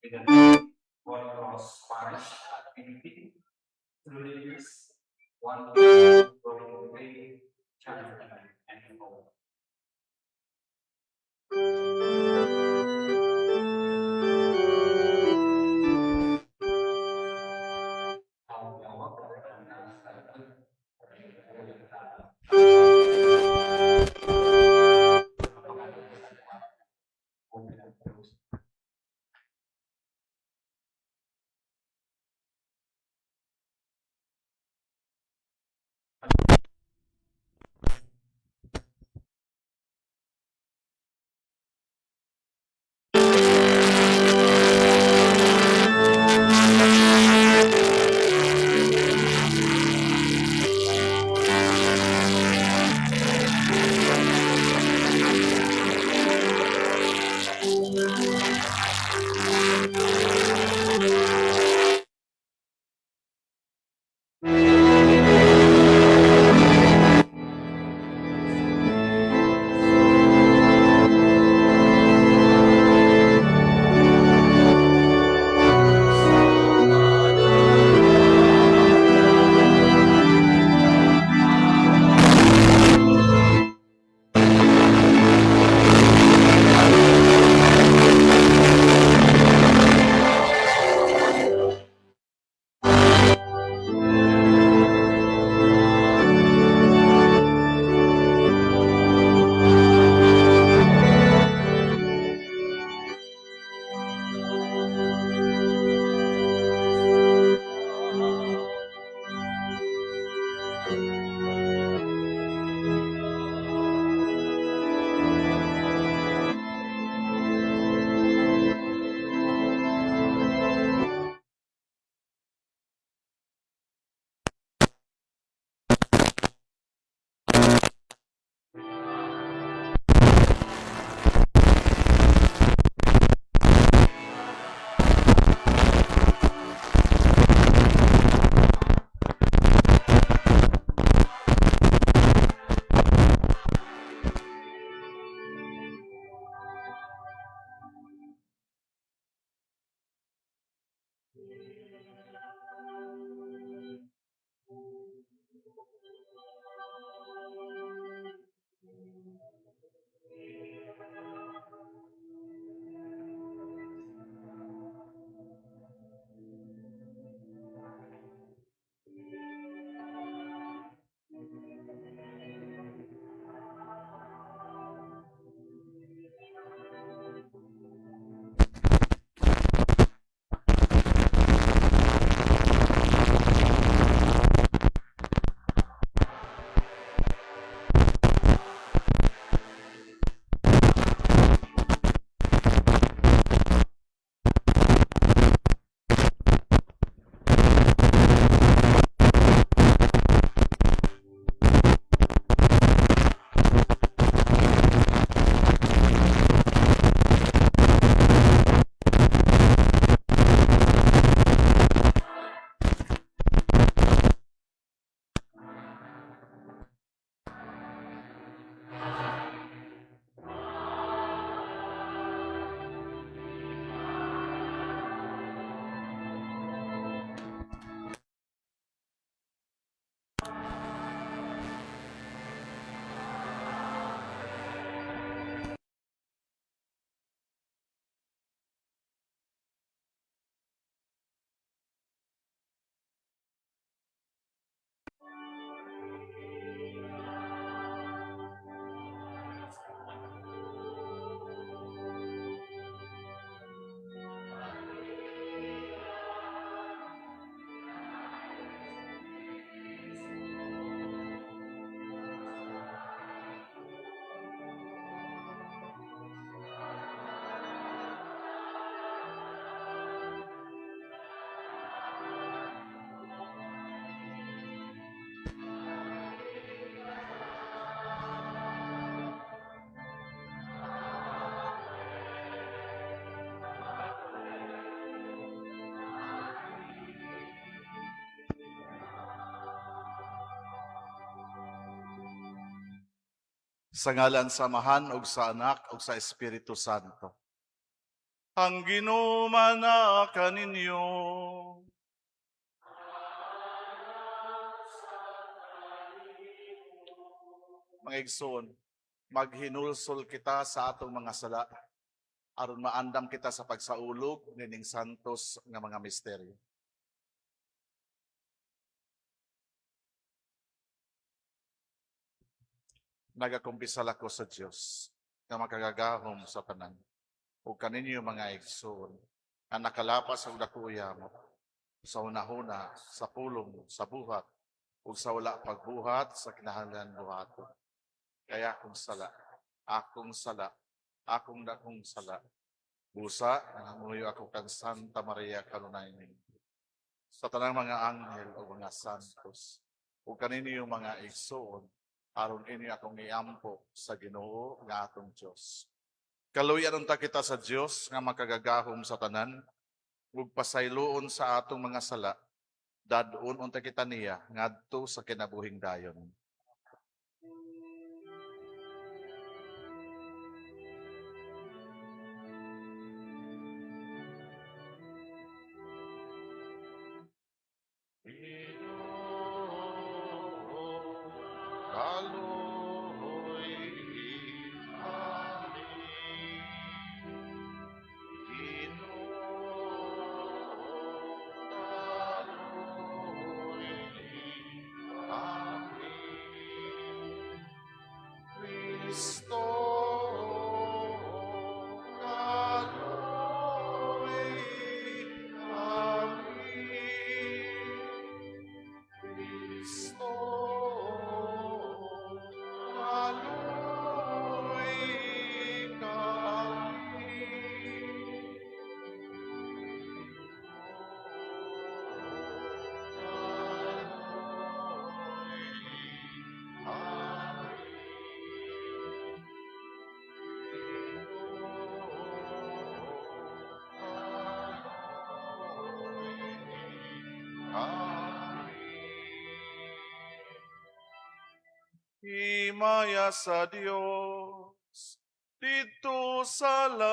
With the Holy Cross Parish at Pilipi through the years 1, 2, 3, chapter and 4. Sa ngalan sa Amahan ug sa Anak ug sa Espiritu Santo. Ang Ginoo maanaa kaninyo. Mga igsoon, maghinulsol kita sa atong mga sala aron maandam kita sa pagsaulog nining santos nga mga misteryo. Nagakumpisal ako sa Dios nga makagagahom sa tanan ug kaninyo, mga igsoon, nga nakalapas og dako yamo sa hunahuna, sa pulong, sa buhat ug sa wala pagbuhat sa kinahanglan buhaton. Kay akong sala, akong sala, akong dakong sala. Busa, nangamuyo ako kang Santa Maria kanunay, sa tanang mga anghel o mga santos, ug kaninyo, mga igsoon, aron inyo akong iampo sa Ginoo nga atong Dios. Kaluyan unta kita sa Dios nga makagagahom sa tanan, ug pasayloon sa atong mga sala, dad-on unta kita niya ngadto sa kinabuhing dayon. Ginoo, kaluoy kami. Ginoo, kaluoy kami. Kristo, kaluoy kami. Kristo, kaluoy kami. Kaluoy kami. Kaluoy kami. Himaya sa Dios didto sa langit.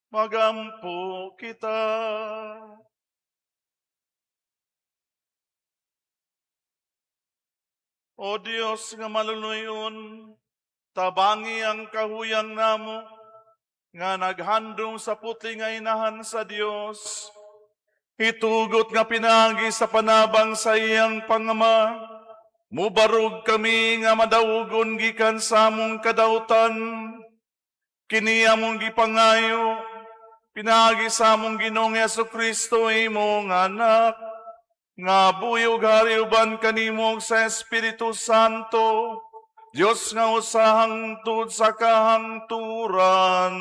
Magampo kita. O Dios nga maluluyon, tabangi ang kahuyang namo nga naghandom sa putli nga inahan sa Dios. Itugot nga pinaagi sa panabang sa iyang pangama, mubarog kami nga madawgon gikan sa among kadautan. Kini among gipangayo, pinaagi sa among Ginoong Kristo, imong anak, nga buhi ug hari uban kanimo sa Espiritu Santo, Dios nga usa hangtod sa kahangturan.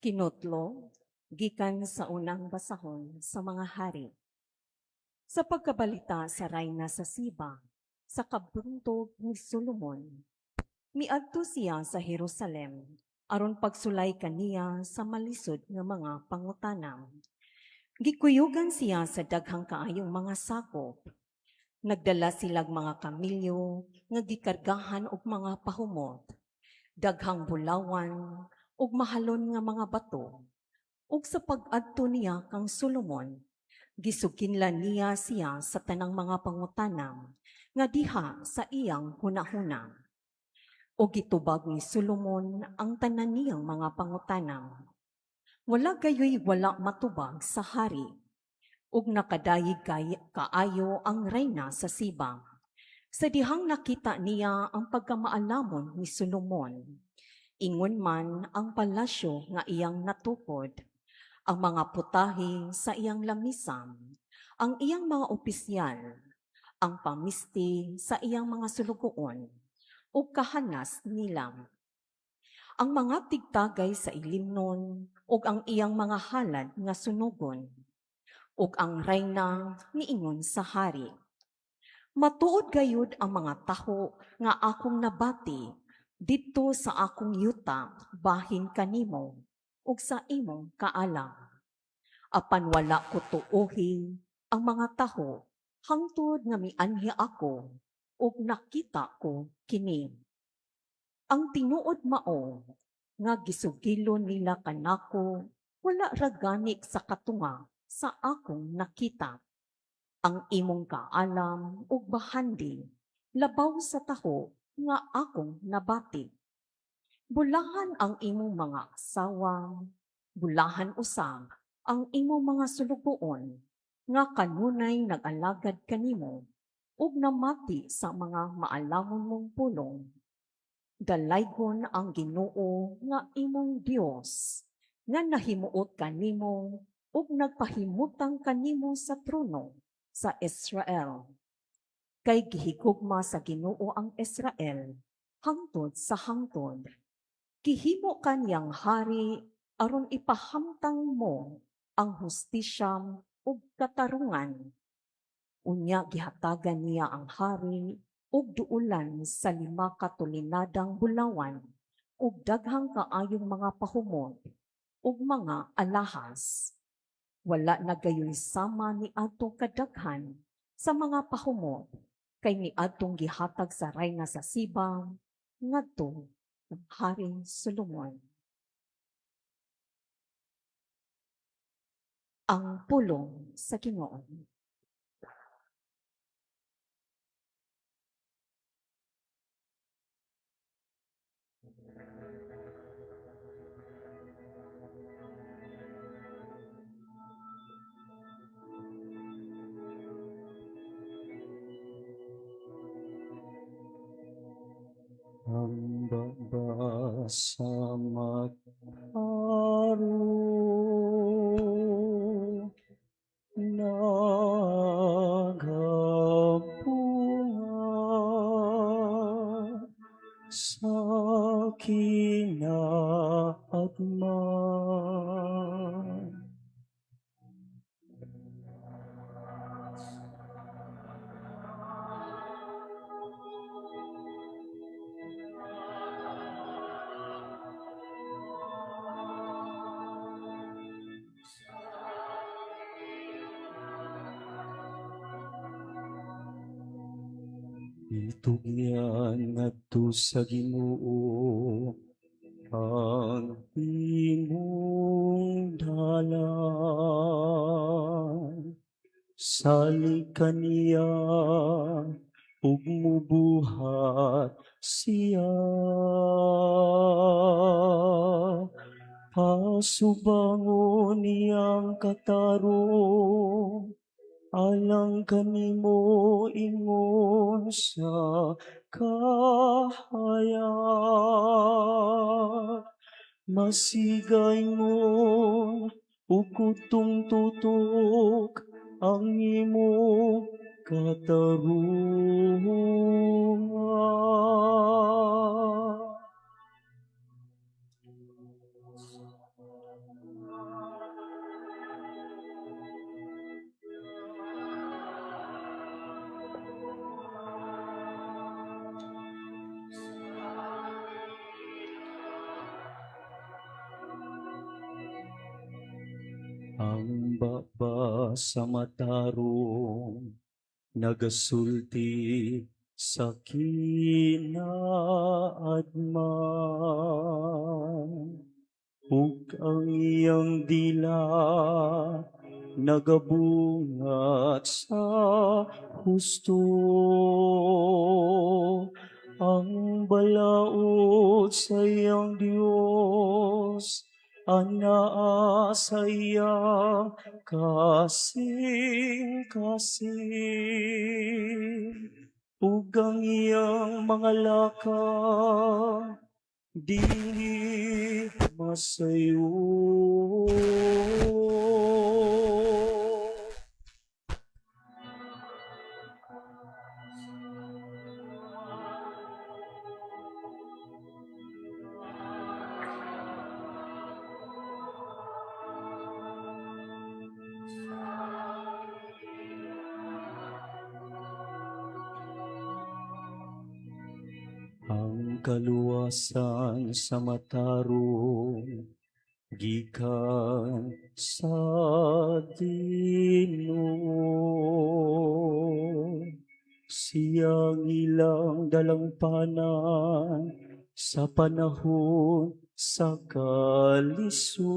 Kinotlo, gikan sa unang basahon sa mga hari. Sa pagkabalita sa rayna sa Siba, sa kabuntog ni Solomon, miadto siya sa Jerusalem aron pagsulay kaniya sa malisod nga mga pangutana. Gikuyugan siya sa daghang kaayong mga sakop. Nagdala silag mga kamilyo nga gikargahan og mga pahumot, daghang bulawan ug mahalon nga mga bato. Ug sa pag-adto niya kang Solomon, gisuginlan niya siya sa tanang mga pangutana nga diha sa iyang hunahuna. O gitubag ni Solomon ang tanan niyang mga pangutana. Wala gayoy wala matubag sa hari. Ug nakadayeg kay kaayo ang reyna sa Siba sa dihang nakita niya ang pagkamaalamon ni Solomon. Ingon man ang palasyo nga iyang natukod, ang mga putahe sa iyang lamisa, ang iyang mga opisyal, ang pamisti sa iyang mga sulugoon, ug kahanas nila. Ang mga tigtagay sa ilimnon ug ang iyang mga halad nga sunugon, ug ang reyna niingon sa hari, "Matuod gayud ang mga taho nga akong nabati didto sa akong yuta bahin kanimo ug sa imong kaalam. Apan wala ko tuohi ang mga taho hangtod nga mianhi ako ug nakita ko kini. Ang tinuod mao nga gisugilon nila kanako wala ra gani sa katunga sa akong nakita. Ang imong kaalam ug bahandi labaw sa taho nga akong nabati. Bulahan ang imong mga asawa, bulahan usab ang imong mga sulugoon nga kanunay nag-alagad kanimo ug namati sa mga maalamon mong pulong. Dalaygon ang Ginoo nga imong Dios nga nahimuot kanimo ug nagpahimutang kanimo sa trono sa Israel. Kay gihigugma sa Ginoo ang Israel hangtod sa hangtod. Gihimo ka niyang hari aron ipahamtang mo ang hustisya ug katarungan. Unya gihatagan niya ang hari og duulan sa 5 ka tolinadang bulawan ug daghang kaayong mga pahumot ug mga alahas. Wala na gayoy sama ni adtong kadaghan sa mga pahumot kay niadtong gihatag sa rayna sa Siba ngadto kang Haring Solomon." Ang pulong sa Ginoo. Ang baba sa mataro nagabunga sa kinaatman. Itugyan ngadto sa Ginoo ang imong dalan. Salig kaniya ug mubuhat siya. Pasubangon niyang katarong alang kanimo ingon sa kahayag. Masigay mo ug kutong tutok ang imong katarungan. Ang baba sa matarong nagasulti sa kinaadman ug ang iyang dila nagabungat sa husto. Ang balaod sa iyang Diyos anaa sa iyang kasing-kasing ug ang iyang mga lakang dili masayo. Ang kaluwasan sa matarong gikan sa Ginoo. Siyang ilang dalangpanan sa panahon sa kalisod.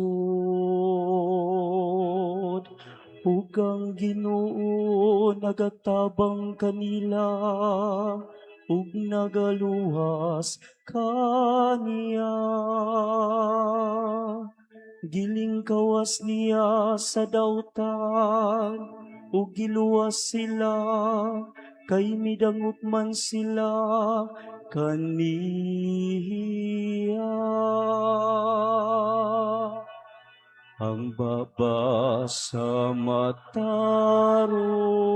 Ug ang Ginoo nagatabang kanila ug nagaluwas kaniya. Gilingkawas niya sa dautan ug giluwas sila kay midangot man sila kaniya. Ang baba sa matarong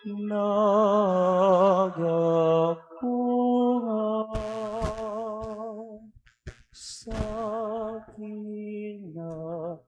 nagapunga sa kinaadman.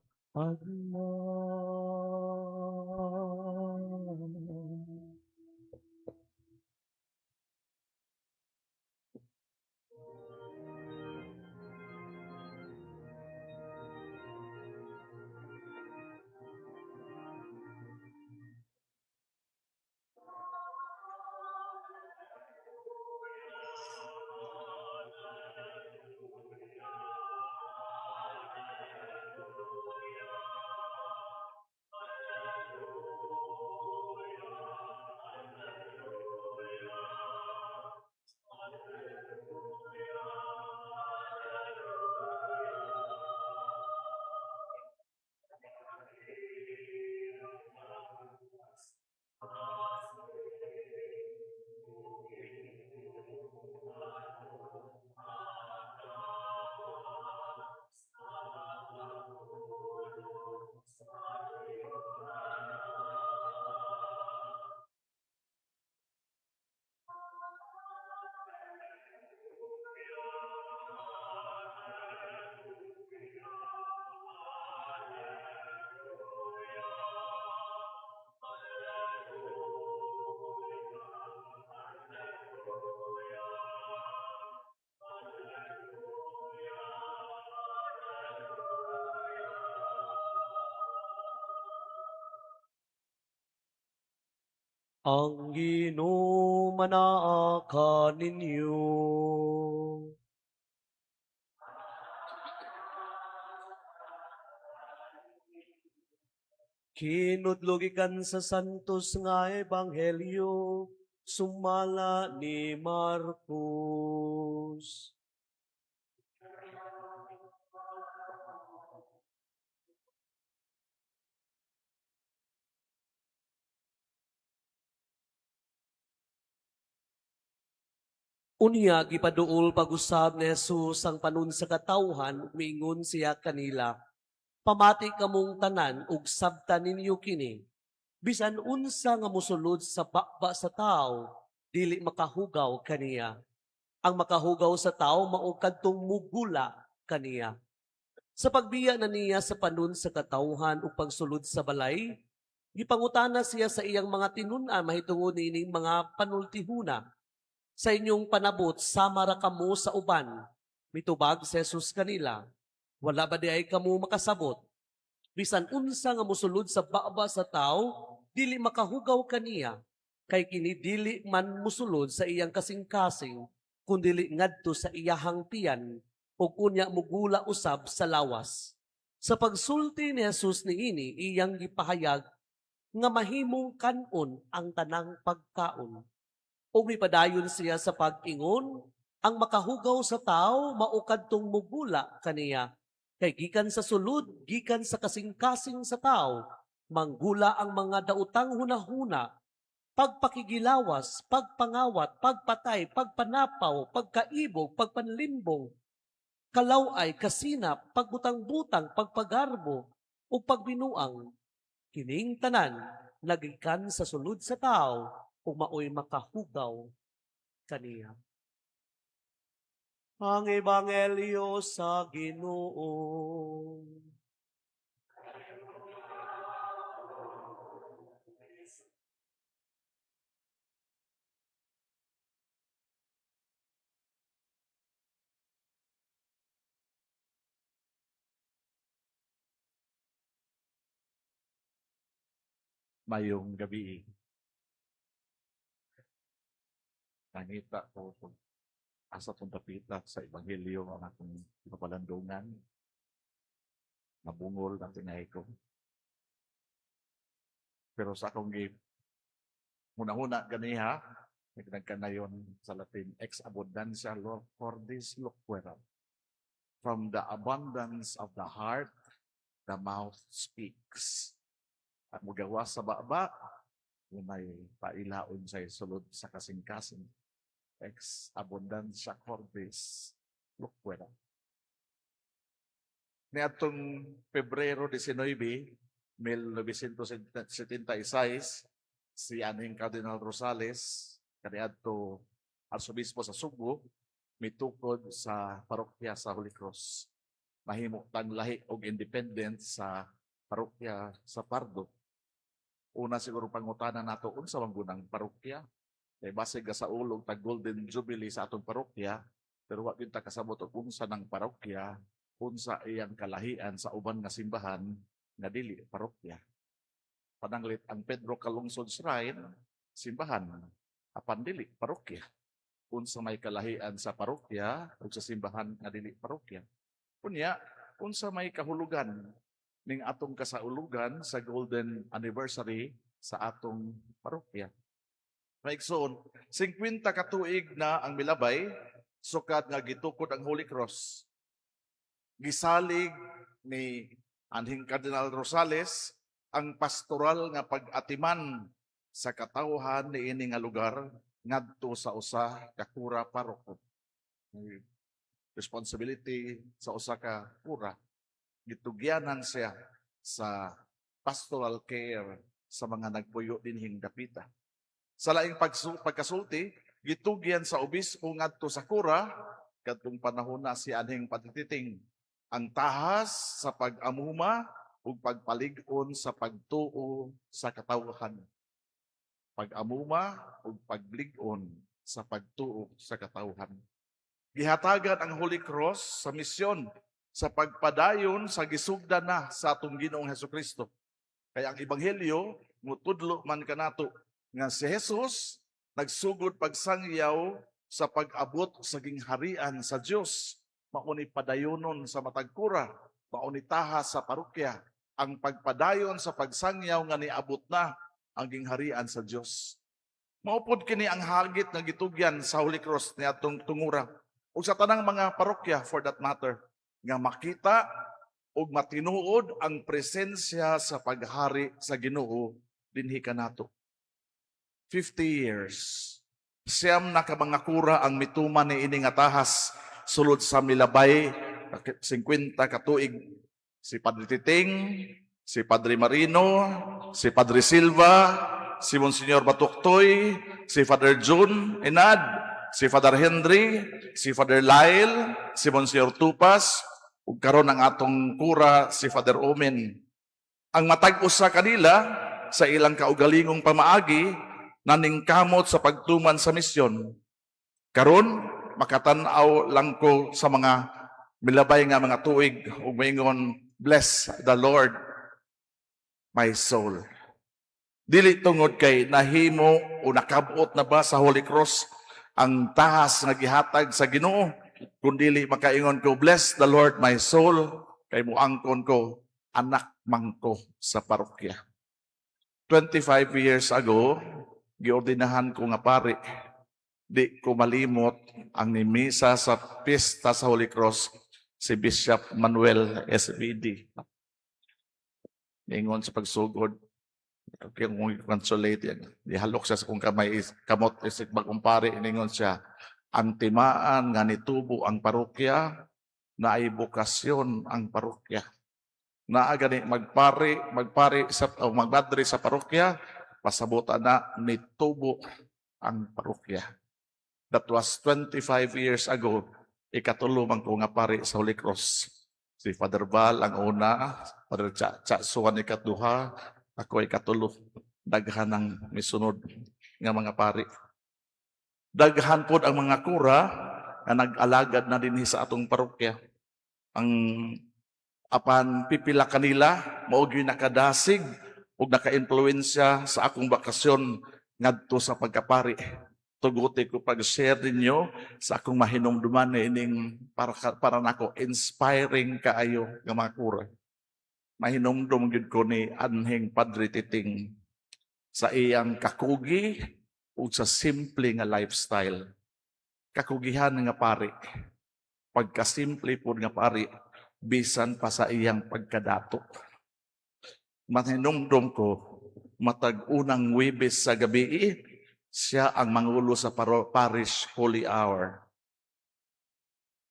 Ang Ginoo manaa kaninyo. Kinudlo gikan sa Santos nga Ebanghelyo sumala ni Marcos. Unya gipaduol pag-usab ni Jesus ang panon sa katawhan, miingon siya kanila: "Pamati kamong tanan ug sabta ninyo kini. Bisan unsa nga mosulod sa baba sa tawo, dili makahugaw kaniya. Ang makahugaw sa tawo mao kadtong mugula kaniya." Sa pagbiya na niya sa panon sa katawhan ug pagsulod sa balay, gipangutana siya sa iyang mga tinun-an mahitungod niining mga panultihuna. "Sa inyong panabot, sama ra kamo sa uban?" Mitubag si Jesus kanila, "Wala ba diay kamo makasabot? Bisan unsa nga mosulod sa baba sa tawo, dili makahugaw kaniya, kay kini dili man mosulod sa iyang kasing-kasing, kundili ngadto sa iyahang tiyan, ug unya mugula usab sa lawas." Sa pagsulti ni Jesus niini, iyang gipahayag nga mahimong kanon ang tanang pagkaon. Ug mipadayon siya sa pag-ingon, "Ang makahugaw sa tao mao kadtong mugula kaniya. Kay gikan sa sulod, gikan sa kasing-kasing sa tao, manggula ang mga daotang hunahuna, pagpakigilawas, pagpangawat, pagpatay, pagpanapaw, pagkaibog, pagpanlimbong, kalaway, kasinap, pagbutang-butang, pagpagarbo, ug pagbinuang. Kining tanan nagikan sa sulod sa tao ug maoy makahugaw kaniya." Ang Ebanghelyo sa Ginoo. Mayong gabi. Nangita ko kung asa tong dapita sa Ebanghelyo ang akong kapalandungan. Nabungol ang tinay ko. Pero sa akong gi hunahuna ganiha, nagkanayon sa Latin, ex abundantia cordis loquerat. From the abundance of the heart, the mouth speaks. At mugawas sa baba, may pailaon sa sulod sa kasing-kasing. Ex abundantia cordis loquerat. Niadtong Pebrero 19, 1976, si anhing Cardinal Rosales, kaniadto Arsobispo sa Sugbo, mitukod sa parokya sa Holy Cross. Mahimo tang lahi og independent sa parokya sa Pardo. Una siguro pangutana nato, unsa man gunang parokya? Kay basig ka sa ulog tag Golden Jubilee sa atong parokya, pero wa gyud ta kasabot og unsa nang parokya, unsa iyang kalahian sa uban nga simbahan nga dili parokya. Pananglit ang Pedro Calungsod Shrine, simbahan, apan dili parokya. Unsa may kalahian sa parokya ug sa simbahan nga dili parokya? Unya, unsa may kahulugan ning atong kasaulugan sa golden anniversary sa atong parokya? Maigsoon, 50 ka tuig na ang milabay sukad nga gitukod ang Holy Cross. Gisalig ni anhing Cardinal Rosales ang pastoral nga pag-atiman sa katawhan niini nga lugar ngadto sa usa ka kura paroko. Responsibility sa usa ka kura. Gitugyanan siya sa pastoral care sa mga nagpuyo dinhing dapita. Sa laing pagkasulti, gitugyan sa obispo ngadto sa kura kadtong panahon na si anhing Patititing ang tahas sa pag-amuma ug pagpalig-on sa pagtuo sa katawhan. Pag-amuma ug paglig-on sa pagtuo sa katawhan. Gihatagan ang Holy Cross sa misyon sa pagpadayon sa gisugdan na sa atong Ginoong Hesukristo. Kaya ang Ebanghelyo mutudlo man kanato. Nga si Jesus nagsugod pagsangyaw sa pag-abot sa gingharian sa Dios. Mao ni padayonon sa matag kura, mao ni tahas sa parokya, ang pagpadayon sa pagsangyaw nga niabot na ang gingharian sa Dios. Mao pod kini ang hagit nga gitugyan sa Holy Cross niadtong tungura ug sa tanang mga parokya, for that matter, nga makita ug matinuod ang presensya sa paghari sa Ginoo dinhi kanato. 50 years. 9 na ka mga kura ang mituman ni ini nga tahas sulod sa milabay 50 ka tuig. Si Padre Titing, si Padre Marino, si Padre Silva, si Monsignor Batuktoy, si Father June Enad, si Father Henry, si Father Lyle, si Monsignor Tupas, ug karon ang atong kura si Father Omen. Ang matag usa kanila sa ilang kaugalingong pamaagi naningkamot sa pagtuman sa misyon. Karon makatan-aw lang ko sa mga milabay nga mga tuig ug moingon, "Bless the Lord, my soul." Dili tungod kay nahimo o nakabot na ba sa Holy Cross ang tahas nga gihatag sa Ginoo, kundili makaingon ko, "Bless the Lord, my soul," kay muangkon ko, anak man ko sa parokya. 25 years ago, giordinahan ko nga pari. Di ko malimot ang nimisa sa pista sa Holy Cross si Bishop Manuel SVD. Ningon sa pagsugod, kung consolate yan, gihalok siya sa kong kamay, kamot isip bagong pari, ningon siya, ang timaan nga nitubo ang parokya, naay bokasyon ang parokya. Naa gani magpari sa o magmadre sa parokya, pasabutan na nitubo ang parokya. That was 25 years ago. Ikatulo man ko nga pari sa Holy Cross. Si Father Val ang una, Father Cha, Cha Suan ikaduha, ako ikatulo. Daghan ang misunod nga mga pari. Daghan pod ang mga kura nga nag-alagad na dinhi sa atong parokya. Ang apan pipila kanila mao gyud nakadasig ug naka-impluwensya sa akong bakasyon ngadto sa pagkapari. Tuguti ko pag-share ninyo sa akong mahinumduman ining para nako inspiring kaayo nga mga kura. Mahinumdum gyud ko ni anhing Padre Titing sa iyang kakugi ug sa simple nga lifestyle. Kakugihan nga pari. Pagkasimple pod nga pari bisan pa sa iyang pagkadato. Mahinumdum ko matag unang Webes sa gabi, siya ang mangulo sa Parish Holy Hour.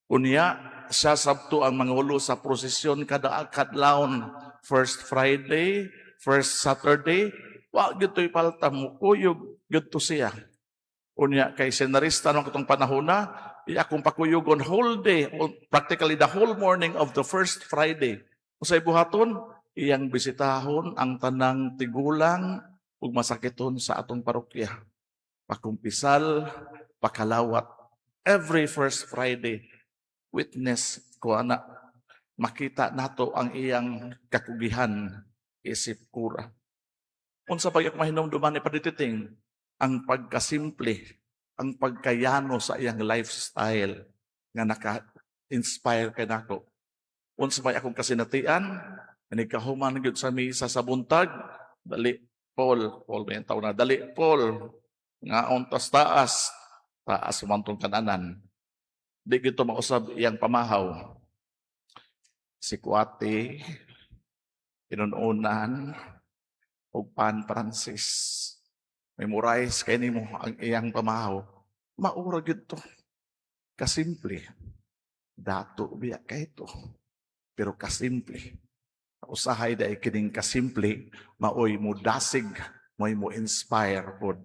Unya, siya sabto ang mangulo sa prosesyon kada kadlawon, first Friday, first Saturday, wa gyud to'y palta, mukuyog gyud to siya. Unya kay seminarista nung katong panahon na, iya akong pakuyugon whole day, practically the whole morning of the first Friday. Unsay buhaton? Iyang bisitahon ang tanang tigulang ug masakiton sa atong parokya. Pakumpisal, pakalawat. Every first Friday, witness ko ana, makita nato ang iyang kakugihan isip kura. Unsa pa yung mahinumduman ni Padre Titing? Ang pagkasimple, ang pagkayano sa iyang lifestyle nga naka-inspire kay nako. Unsa may akong kasinatian, nagkahuman gyud sa misa sa buntag, "Dali, Paul." Paul may taon na, "Dali, Paul, ngaon tas taas," taas man tong kananan. Di gito mausab iyang pamahaw. Sikwate, inununan, ug pan Francis. Memorize kay nimo ang iyang pamahaw. Maura gyud to. Kasimple. Dato biya kay to. Pero kasimple. Usahay dahil kining kasimple, maoy mo dasig, maoy mo inspire pod.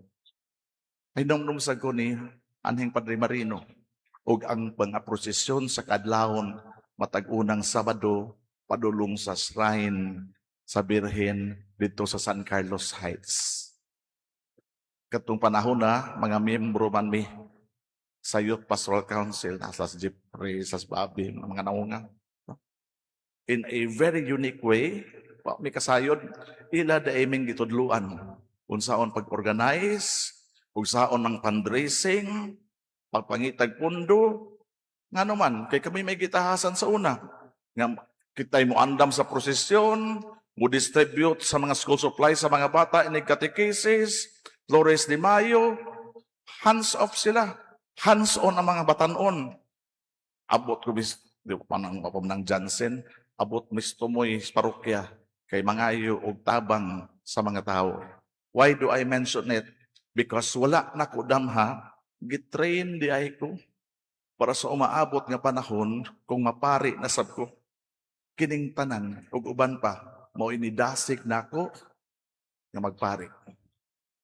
Ay nung sa ko ni anhing Padre Marino ug ang mga prosesyon sa kadlawon matag unang Sabado padulong sa shrine sa Birhen dito sa San Carlos Heights. Katong panahon na mga miyembro man mi sa Youth Pastoral Council, nasa si Jeffrey, sa Bobby, mga naunga. In a very unique way, wa mi kasayod, ila da aming gitudluan. Unsaon pag-organize, unsaon ang fundraising, pagpangitag pundo, ngano man, kay kami may gitahasan sa una. Nga kita'y mo andam sa prosesyon, mo distribute sa mga school supply sa mga bata, inig catechesis, Flores de Mayo, hands off sila. Hands on ang mga batanon. Abot ko bis, di ko pa nang mapam ng Johnson, abot mis tumoy sa parokya kay mangayo og tabang sa mga tao. Why do I mention it? Because wala na ko damha, gitrain diay ko para sa umaabot nga panahon kung mapari na sab ko. Kining tanan ug uban pa mao inidasig nako nga magpari.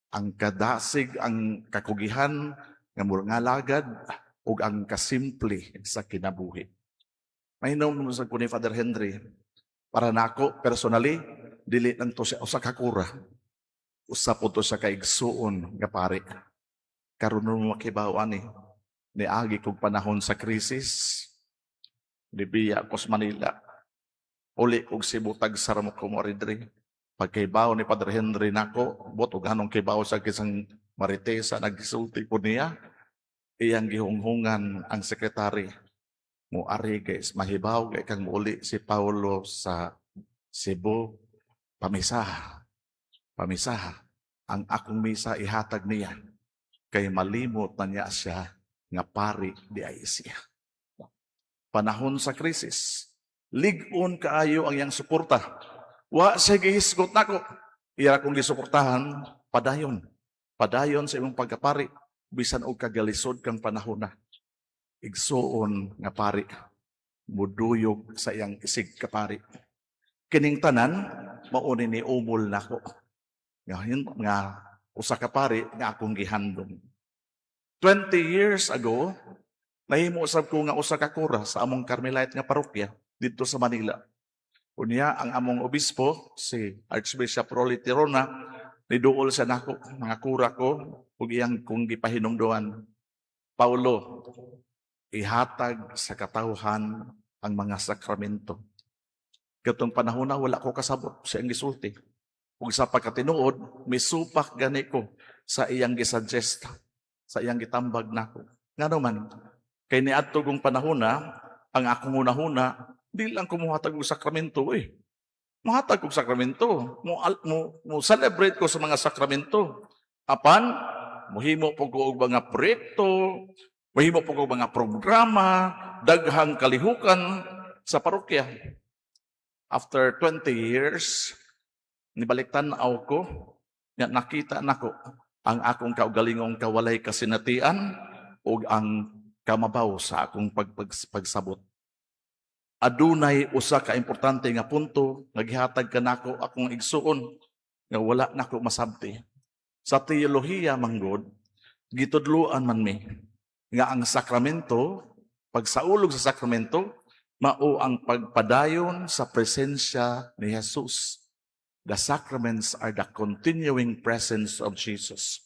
Ang kadasig, ang kakugihan nga ngalagad ug ang kasimple sa kinabuhi. Mahinom sa ko ni Father Henry, para nako personally, dili lang to siya usa ka kura. Usa po to siya ka igsuon nga pari. Karon mo makibaw ani, niagi kog panahon sa krisis, nibiya ko sa Manila. Uli kog Cebu, tagsa ra mo ko mo diri. Pagkaibaw ni Padre Henry nako, bot og hanong kibaw sa kisang Maritesa, nagsulti po niya. Iyang gihunghungan ang sekretary. Mo ari guys, mahibaw kay kang muuli si Paulo sa Cebu, pamisa. Pamisa. Ang akong misa ihatag niya. Kay malimot na niya siya nga pari diay siya. Panahon sa krisis, lig-on kaayo ang iyang suporta. Wa siya gihisgot nako. Iya akong gisuportahan, padayon. Padayon sa imong pagkapari, bisan og kagalisod kang panahon na. Igsuon nga pari, muduyog sa iyang isig kapari. Kining tanan, mao ni niumol nako. Nga, nga usa ka pari nga akong gihandom. 20 years ago, nahimo usab ko nga usa ka kura sa among Carmelite nga parokya didto sa Manila. Unya ang among obispo si Archbishop Rolly Tirona, niduol sa nako mga kura ko ug iyang kung gipahinumduan. "Paulo, ihatag sa katawhan ang mga sakramento." Katong panahon na wala ko kasabot sa iyang gisulti. Ug sa pagkatinuod, misupak gani ko sa iyang gisuggest, sa iyang gitambag nako. Ngano man, kay niadto kong panahon na, ang akong hunahuna, di lang ko muhatag og sakramento eh. Muhatag og sakramento. Mo celebrate ko sa mga sakramento. Apan, muhimo po ko og mga proyekto, muhimo po ko og mga programa, daghang kalihukan sa parokya. After 20 years, nibalik tan-aw ko, nga nakita nako ang akong kaugalingong kawalay kasinatian ug ang kamabaw sa akong pagsabot. Adunay usa ka importante nga punto nga gihatag kanako akong igsuon nga wala nako masabti. Sa teolohiya manggod, gitudloan man mi nga ang sakramento, pagsaulog sa sakramento, mao ang pagpadayon sa presensya ni Jesus. The sacraments are the continuing presence of Jesus.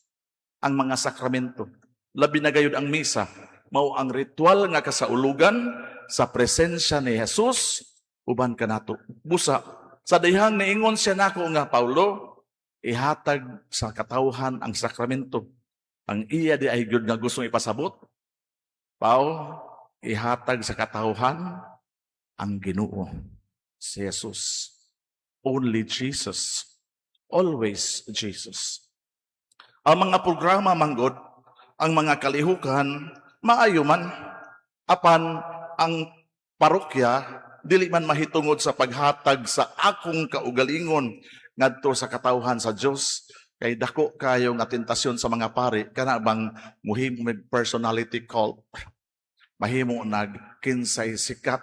Ang mga sakramento, labi na gayud ang misa, mao ang ritual nga kasaulugan sa presensya ni Jesus uban kanato. Busa, sa dihang niingon siya nako nga, "Paulo, ihatag sa katawhan ang sakramento." Ang iya diay gyud nga gustong ipasabot, Pao, ihatag sa katawhan ang Ginoo, si Jesus. Only Jesus. Always Jesus. Ang mga programa manggod, ang mga kalihukan, maayo man. Apan ang parokya, dili man mahitungod sa paghatag sa akong kaugalingon ngadto sa katawhan sa Dios, kay dako kayo nga tentasyon sa mga pari kana bang muhimo mig personality cult, mahimo nag kinsay sikat,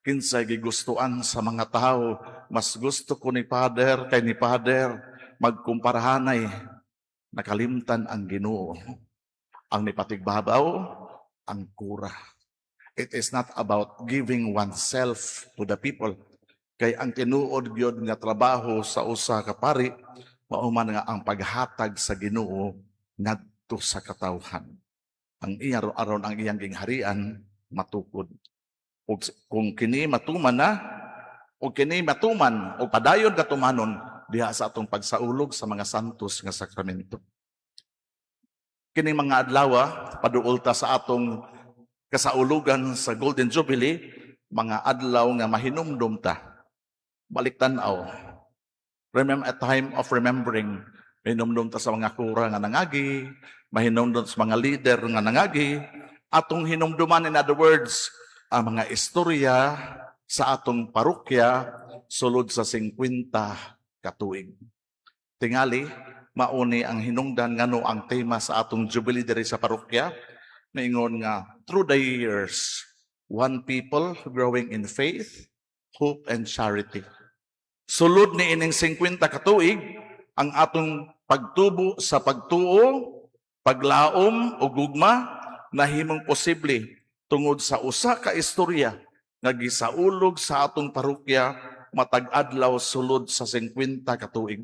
kinsay gigustuan sa mga tao. Mas gusto ko ni Father kay ni Father, magkumparahanay, nakalimtan ang Ginoo. Ang nipatigbabaw ang kura. It is not about giving oneself to the people, kay ang tinuod gyud nga trabaho sa usa ka pari mao man nga ang paghatag sa Ginoo ngadto sa katawhan. Ang iya aron ang iyang gingharian matukod. Ug kung kini matuman na, ug kini matuman o padayon katumanon, diha sa atong pagsaulog sa mga santos nga sakramento. Kining mga adlaw, paduol ta sa atong kasaulugan sa Golden Jubilee, mga adlaw nga mahinumdum ta. Balik tan-aw. Remember, a time of remembering. Mahinumdum ta sa mga kura nga nangagi, mahinumdum sa mga leader nga nangagi, atong hinumduman, in other words, ang mga istorya sa atong parokya sulod sa 50 katuig. Tingali, mauni ang hinungdan ngano ang tema sa atong Jubilee diri sa parokya, maingon nga "Through the years, one people growing in faith, hope and charity." Sulod ni ining 50 katuig, ang atong pagtubo sa pagtuo, paglaom o gugma nahimong posible tungod sa usa ka istorya nga gisaulog sa atong parokya matag adlaw sulod sa 50 katuig.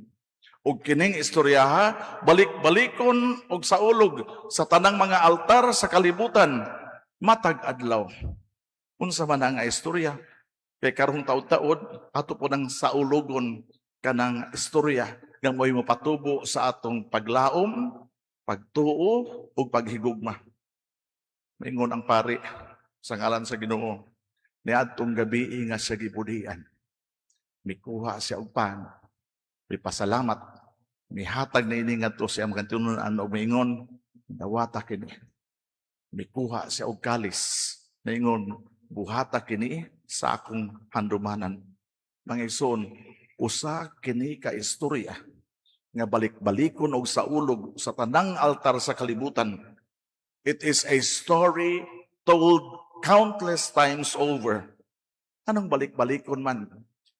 Ug kining istoryaha balik-balikon og saulog sa tanang mga altar sa kalibutan matag adlaw. Unsa man ang istorya? Kay karong taud-taud ato po nang saulogon kanang istorya nga mo'y mopatubo sa atong paglaom, pagtuo ug paghigugma. Maingon ang pari sa ngalan sa Ginoo, niadtong gabi nga siya gibudhian, mikuha siya og pan, mipasalamat, mihatag na ini ngadto sa iyang mga tinunan og miingon, "Dawata kini." Mikuha siya og kalis, niingon, "Buhata kini sa akong handumanan." Mga igsoon, usa kini ka istorya nga balik-balikon og saulog sa tanang altar sa kalibutan. It is a story told countless times over. Anong balik-balikon man?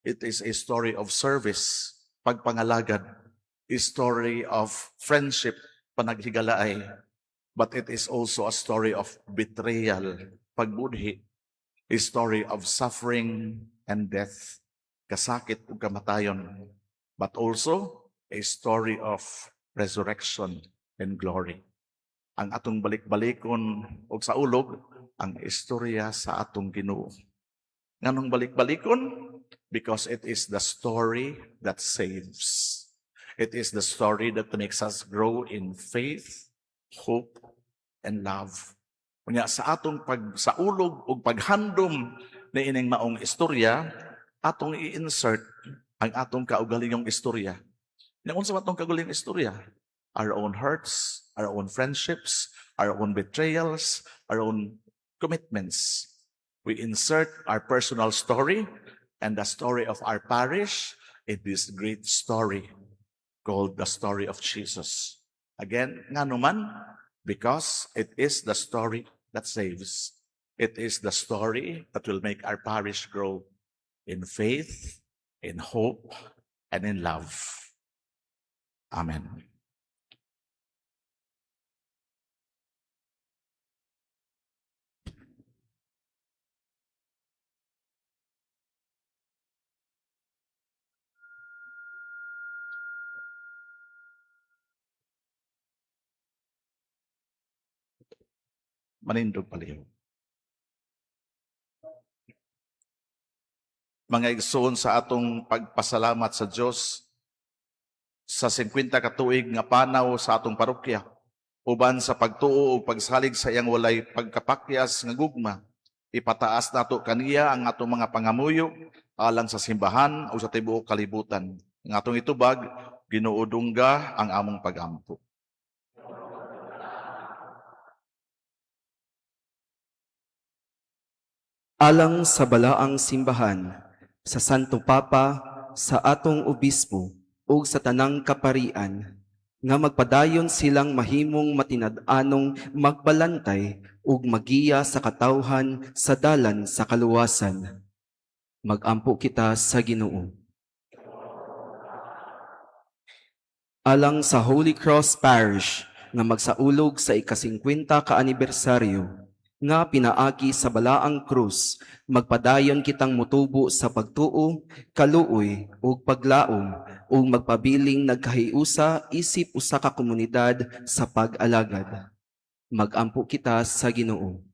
It is a story of service, pagpangalagad, a story of friendship, panaghigalaay. But it is also a story of betrayal, pagbudhi, a story of suffering and death, kasakit ug kamatayon, but also a story of resurrection and glory. Ang atong balik-balikon og saulog, ang istorya sa atong Ginoo. Nganong balik-balikon? Because it is the story that saves. It is the story that makes us grow in faith, hope, and love. Unya sa atong pagsaulog ug paghandom ni ining maong istorya, atong i-insert ang atong kaugalingong istorya. Nya unsa man atong kaugalingong istorya? Our own hurts, our own friendships, our own betrayals, our own commitments. We insert our personal story and the story of our parish in this great story called the story of Jesus. Again, ngano man, because it is the story that saves. It is the story that will make our parish grow in faith, in hope, and in love. Amen. Manindog palihog. Mga igsoon, sa atong pagpasalamat sa Dios sa 50 ka tuig nga panaw sa atong parokya uban sa pagtuo ug pagsalig sa iyang walay pagkapakyas nga gugma, ipataas nato kaniya ang atong mga pangamuyo alang sa simbahan o sa tibuok kalibutan. Ang atong itubag, Ginoo, dungga ang among pagampo. Alang sa balaang simbahan, sa Santo Papa, sa atong obispo, ug sa tanang kaparian, nga magpadayon silang mahimong matinad-anong magbalantay ug magiya sa katawhan sa dalan sa kaluwasan. Magampo kita sa Ginoo. Alang sa Holy Cross Parish nga magsaulog sa ika-50 ka anibersaryo, nga pinaagi sa balaang krus magpadayon kitang mutubo sa pagtuo, kaluoy ug paglaom ug magpabiling nagkahiusa isip usa ka komunidad sa pag-alagad. Magampo kita sa Ginoo.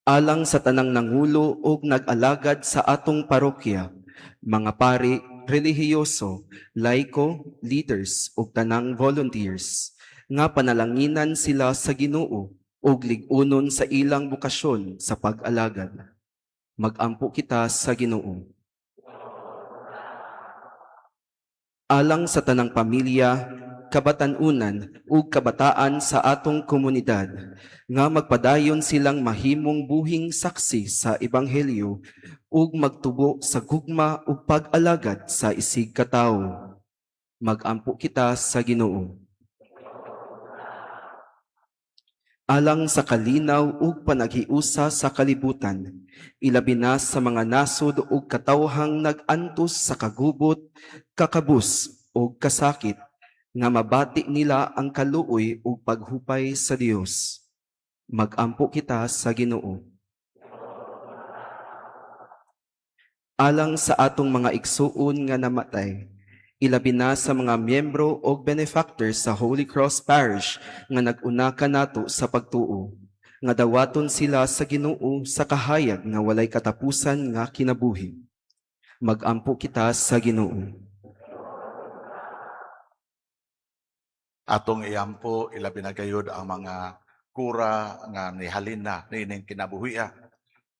Alang sa tanang nangulo ug nag-alagad sa atong parokya. mga pari, relihiyoso, laiko, leaders ug tanang volunteers nga panalanginan sila sa Ginoo ug lig-unon sa ilang bokasyon sa pag-alagad. Magampo kita sa Ginoo. Alang sa tanang pamilya, kabatan-unan ug kabataan sa atong komunidad nga magpadayon silang mahimong buhing saksi sa ebanghelyo ug magtubo sa gugma ug pag-alagad sa isig katawo. Magampo kita sa Ginoo. Alang sa kalinaw ug panaghiusa sa kalibutan, ilabi na sa mga nasod ug katawhang nag-antos sa kagubot, kakabus ug kasakit, nga mabati nila ang kaluoy ug paghupay sa Dios. Magampo kita sa Ginoo. Alang sa atong mga igsuon nga namatay, ilabi na sa mga miyembro o benefactors sa Holy Cross Parish nga nag-una kanato sa pagtuo, nga dawaton sila sa Ginoo sa kahayag nga walay katapusan nga kinabuhi. Magampo kita sa Ginoo. Atong iampo ilabi na gayud ang mga kura nga nihalin na niining kinabuhia,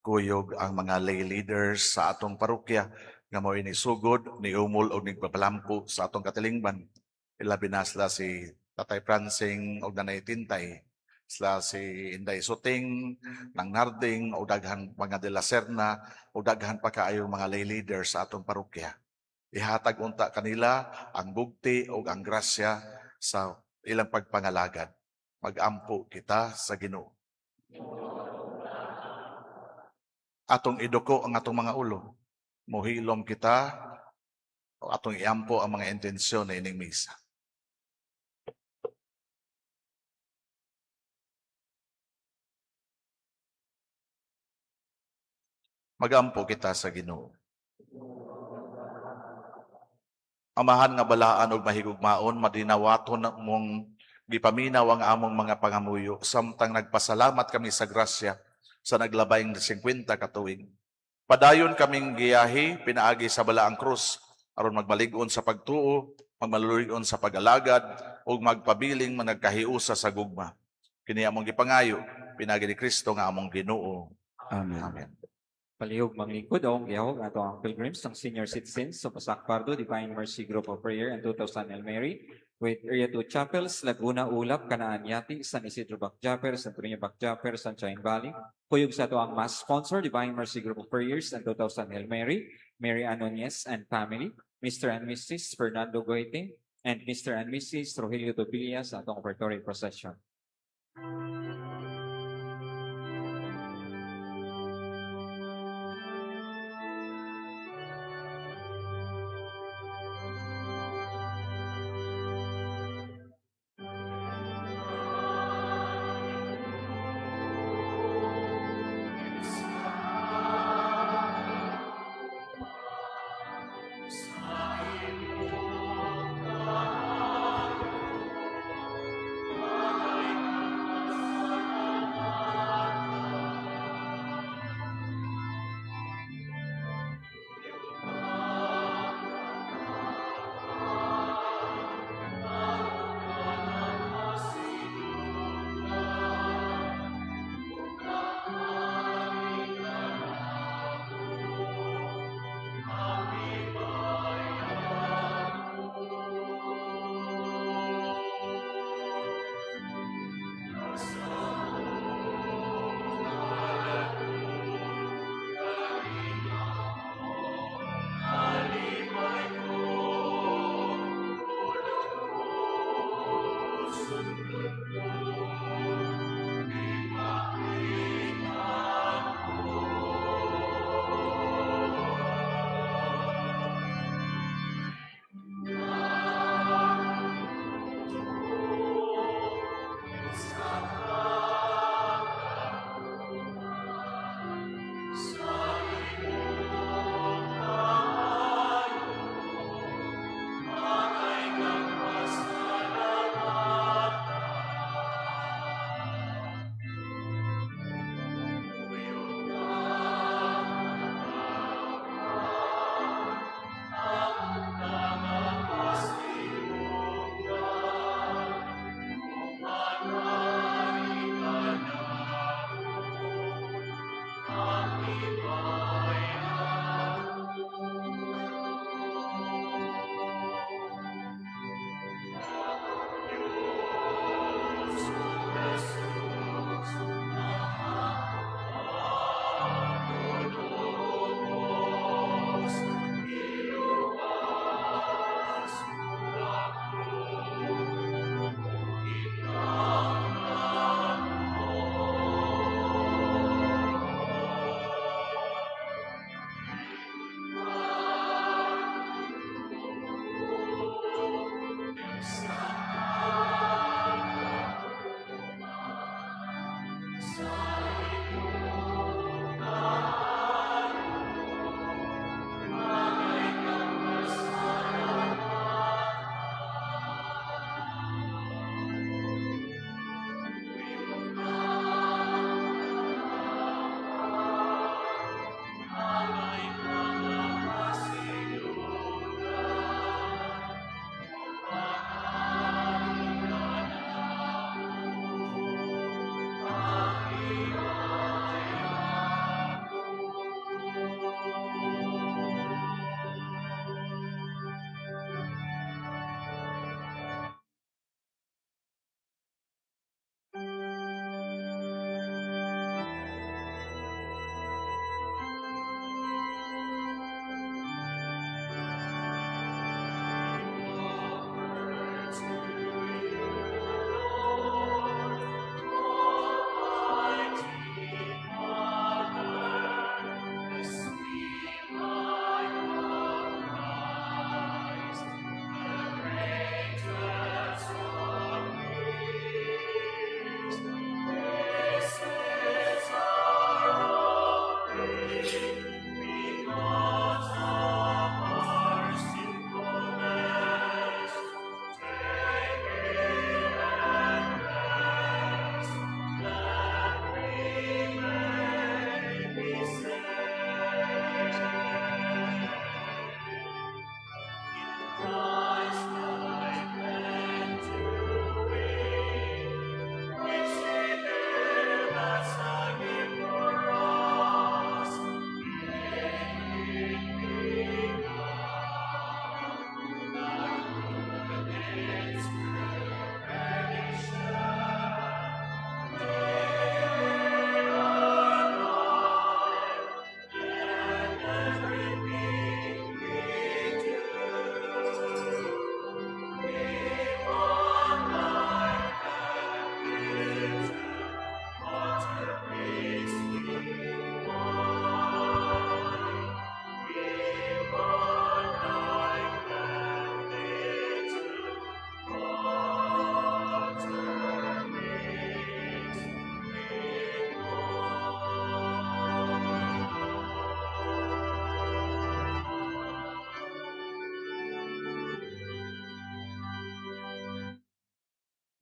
kuyog ang mga lay leaders sa atong parokya nga mao ini sugod niumol og nigpapalampo sa atong katilingban, ilabi na sila si Tatay Prancing og Nanay Tintay, sila si Inday Suting nang Narding og daghan mga de la Serna og daghan pa kaayong mga lay leaders sa atong parokya. Ihatag unta kanila ang bugti og ang grasya sa ilang pagpangalagad. Magampo kita sa Ginoo. Atong iduko ang atong mga ulo. Muhilom kita o atong iampo ang mga intensyon na ining misa. Magampo kita sa Ginoo. Amahan nga balaan ug mahigugmaon, madinawaton na mong gipaminaw ang among mga pangamuyo samtang nagpasalamat kami sa grasya sa naglabayng 50 ka tuig. Padayon kaming giyahi pinaagi sa balaang krus aron magmalig-on sa pagtuo, magmaluluy-on sa pag-alagad ug magpabiling managkahiusa sa gugma. Kini among gipangayo pinaagi ni Kristo nga among Ginoo. Amen. Amen. Palihog manglingkod, akong gihawag ato ang pilgrims ng senior citizens sa Pasak Pardo, Divine Mercy Group of Prayer and 2000 El Mary with Area 2 Chapels, Laguna, Ulap, Kanaan, Yati, San Isidro Bakjaper, San Antonio Bakjaper, Sunshine Valley. Kuyog sa ato ang mass sponsor, Divine Mercy Group of Prayers and 2000 El Mary, Mary Ann Nunez and family, Mr. and Mrs. Fernando Goite, and Mr. and Mrs. Rogelio Tobilla sa atong offertory procession.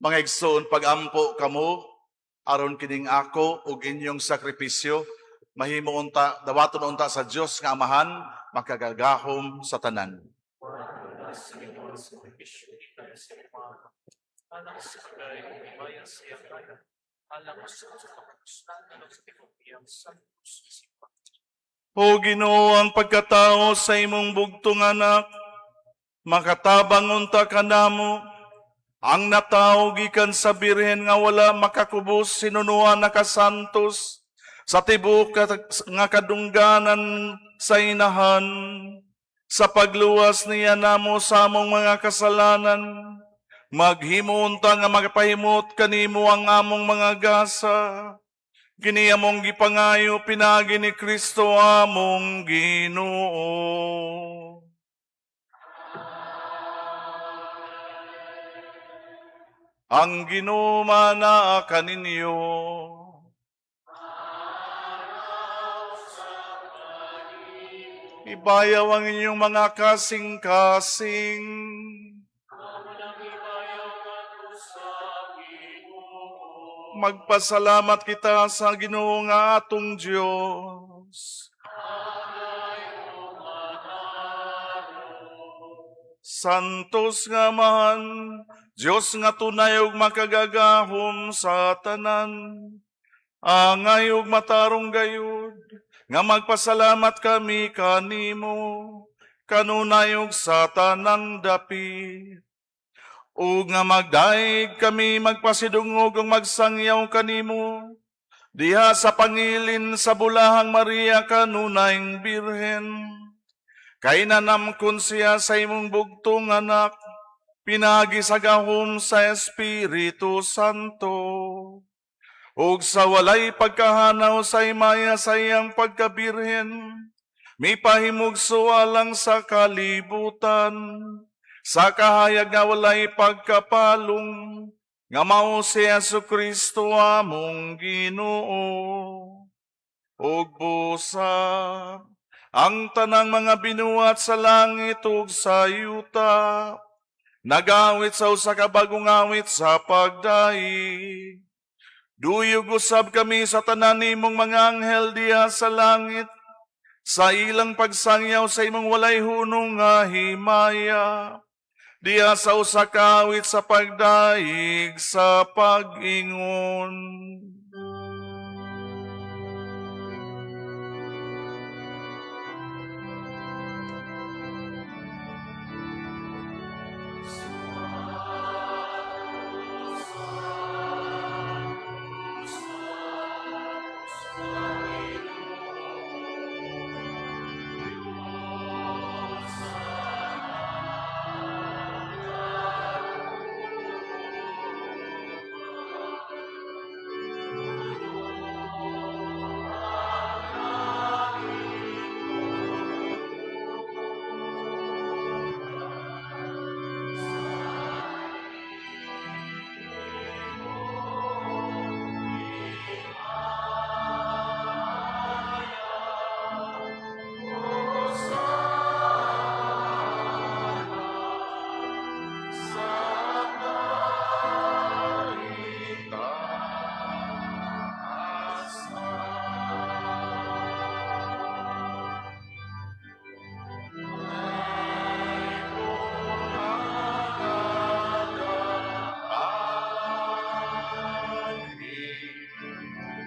Mga igsoon, pagampo kamo aron kining ako ug inyong sakripisyo mahimo unta, dawaton unta sa Dios nga Amahan makagagahom sa tanan. O Ginoo, ang pagkatao sa imong bugtong anak, makatabang unta kanamo, ang natawo gikan sa birhen nga wala makakubos sinunuan nakasantos sa tibuok nga kadungganan sa inahan, sa pagluwas niya namo sa among mga kasalanan, maghimo unta nga magpahimot kanimo ang among mga gasa. Kini among gipangayo pinaagi ni Kristo among Ginoo. Ang Ginoo manaa kaninyo. Ibayaw ang inyong mga kasing-kasing. Magpasalamat kita sa Ginoo nga atong Dios. Santos nga Amahan, Dios nga tunay ug makagagahom sa tanan, angay ug matarong gayud, nga magpasalamat kami kanimo, kanunay ug sa tanang dapit. Ug nga magdaig kami magpasidungog ug magsangyaw kanimo, diha sa pangilin sa bulahang Maria kanunayng Birhen. Kay nanamkon siya sa imong bugtong anak, pinagi sa gahom sa Espiritu Santo. Ug sa walay pagkahanaw sa himaya sa iyang pagkabirhen, mipahimugso alang sa kalibutan, Sa kahayag nga walay pagkapalong, nga mao si Hesus Kristo among Ginoo. Ug busa ang tanang mga binuhat sa langit ug sa yuta, nagawit sa usa ka bagong awit sa pagdaig. Duyog usab kami sa tanan nimong mga anghel diha sa langit, sa ilang pagsangyaw sa imong walay hunong nga himaya. Diha sa usa ka awit sa pagdaig sa pag-ingon.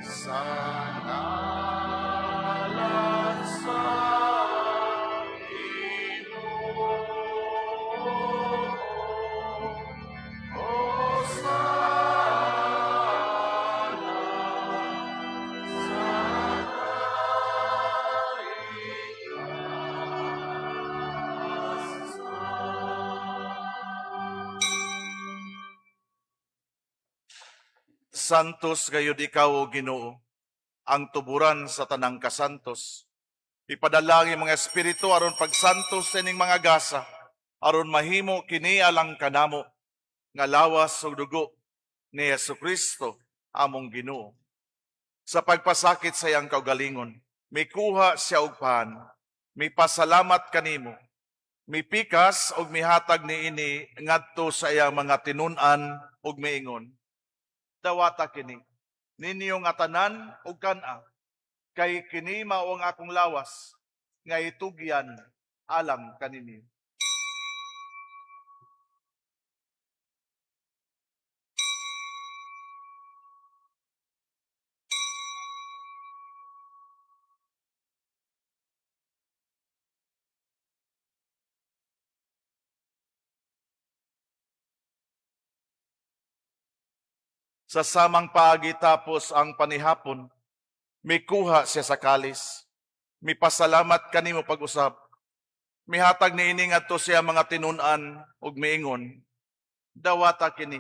Sa ngalan sa Ginoo. Hosana sa Santos gayud ikaw, O Ginoo, ang tuburan sa tanang kasantos. Ipadala ang imong espiritu aron pagsantos sa ining mga gasa, aron mahimo kini alang kanamo nga lawas ug dugo ni Hesukristo among Ginoo. Sa pagpasakit sa iyang kaugalingon, mikuha siya og pan, mipasalamat kanimo, mipikas og mihatag niini ngadto sa iyang mga tinun-an ug miingon: "Dawata kini ninyo nga tanan ug kan-a, kay kini mao ang akong lawas nga itugyan alang kaninyo." Sa samang paagi, tapos ang panihapon, mikuha siya sa kalis, mipasalamat kanimo pag-usab, mihatag niini ngadto sa iyang mga tinun-an ug miingon, "Dawata kini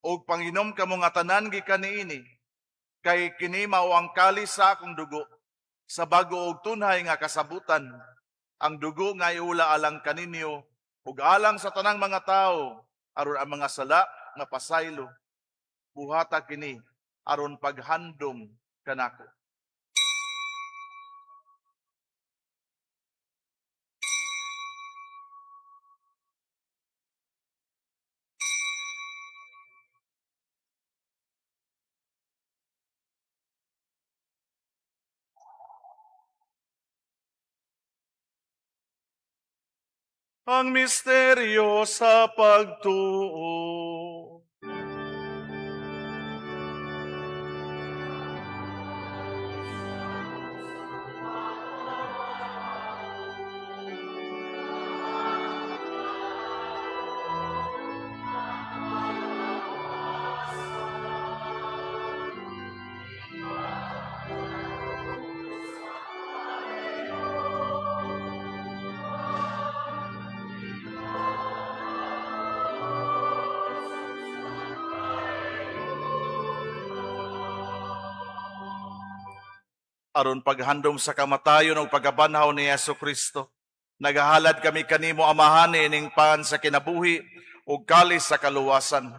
ug panginom kamo nga tanan gikan niini, kay kini mao ang kalis sa akong dugo sa bago ug tunhay nga kasabutan, ang dugo nga iula alang kaninyo ug alang sa tanang mga tawo aron ang mga sala nga pasaylo. Buhata kini aron paghandom kanako." Ang misteryo sa pagtuo. Aron paghandom sa kamatayon ug pagkabanhaw ni Hesus Kristo, Nagahalad kami kanimo, Amahan, ining pan sa kinabuhi ug kalis sa kaluwasan.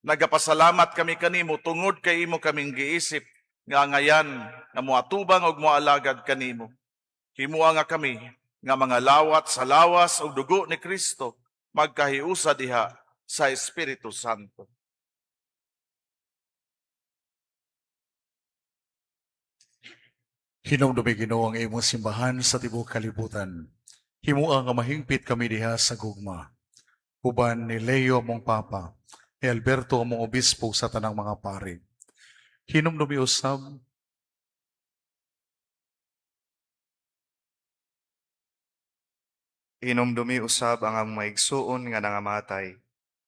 Nagapasalamat kami kanimo tungod kay imo kaming giisip nga angayan nga moatubang ug moalagad kanimo. Himoa nga kami nga mga lawat sa lawas ug dugo ni Kristo magkahiusa diha sa Espiritu Santo. Hinumdumi, Ginoo, ang imong simbahan sa tibuok kalibutan. Himua nga mahingpit kami diha sa gugma. Uban ni Leo among Papa, ni Alberto among Obispo sa tanang mga pari. Hinumdumi usab Hinumdumi usab ang among maigsuon nga nangamatay.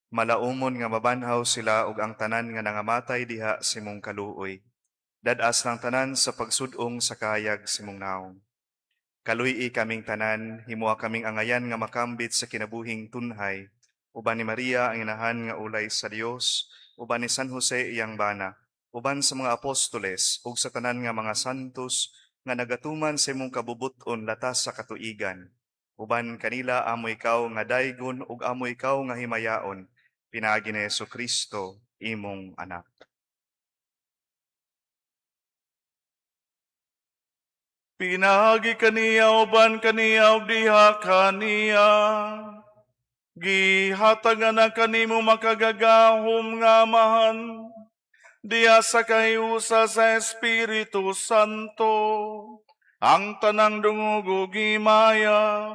Malaumon nga mabanhaw sila ug ang tanan nga nangamatay diha sa imong kaluoy. Dad-a silang tanan sa pagsud-ong sa kahayag sa imong naong. Kaluy-i kaming tanan, himoa kaming angayan nga makambit sa kinabuhing tunhay. Uban ni Maria ang inahan nga ulay sa Dios, uban ni San Jose iyang bana, uban sa mga apostoles ug sa tanan nga mga santos nga nagatuman sa imong kabubut-on latas sa katuigan. Uban kanila amo ikaw nga daygon ug amo ikaw nga himayaon, pinaagi ni Kristo imong anak. Pinaagi kaniya, uban kaniya ug diha kaniya. Gihatagan na kanimo, makagagahom nga Amahan, diha sa kahiusa sa Espiritu Santo, ang tanang dungog ug himaya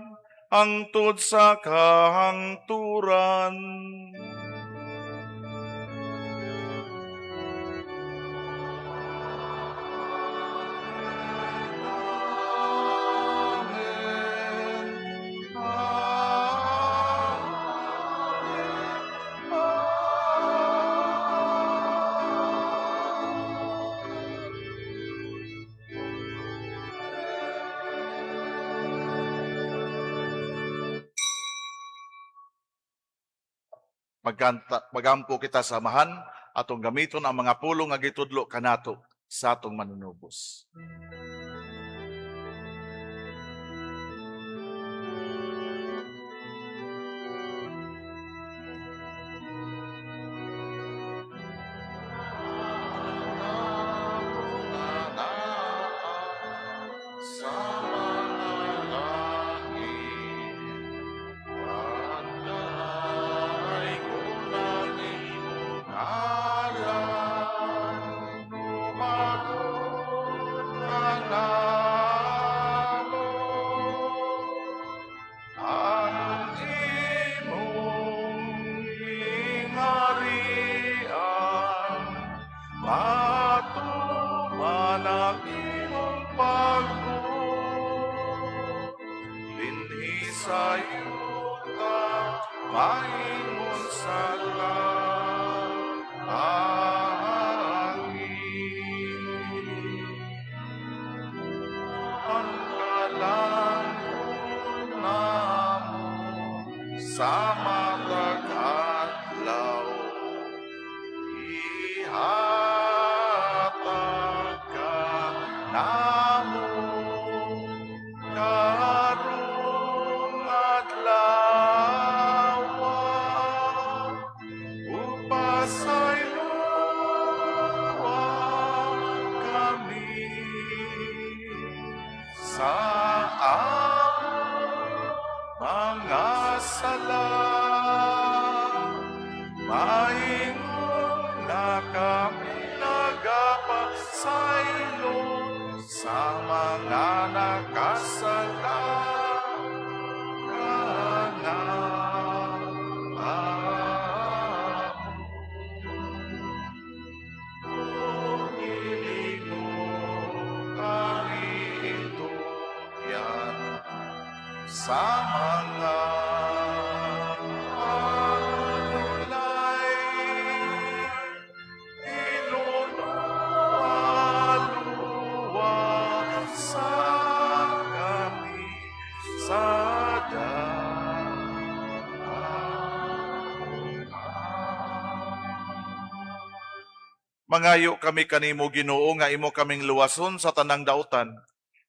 hangtod sa kahangturan. Amen. Amen. Magkanta, magampo kita sa Amahan, atong gamiton ang mga pulong nga gitudlo kanato sa atong Manunubos. Sa mga langit, Pandanay ko ng imong ngalan, umabot ka namo. Ang imong gingharian, matuman ang imong pagbuot, dinhi sa yuta, maingon sa langit. Ang kalan-on namo sa matag adlaw, ihatag kanamo karong adlaw, ug pasayloa kami sa among mga sala, maingon na kami nagapasaylo sa mga nakasala kanamo. Dili mo kami itugyan sa mga panulay. Hinuon, kami sa daot. Mangayo kami kanimo, Ginoo, nga imo kaming luwason sa tanang dautan.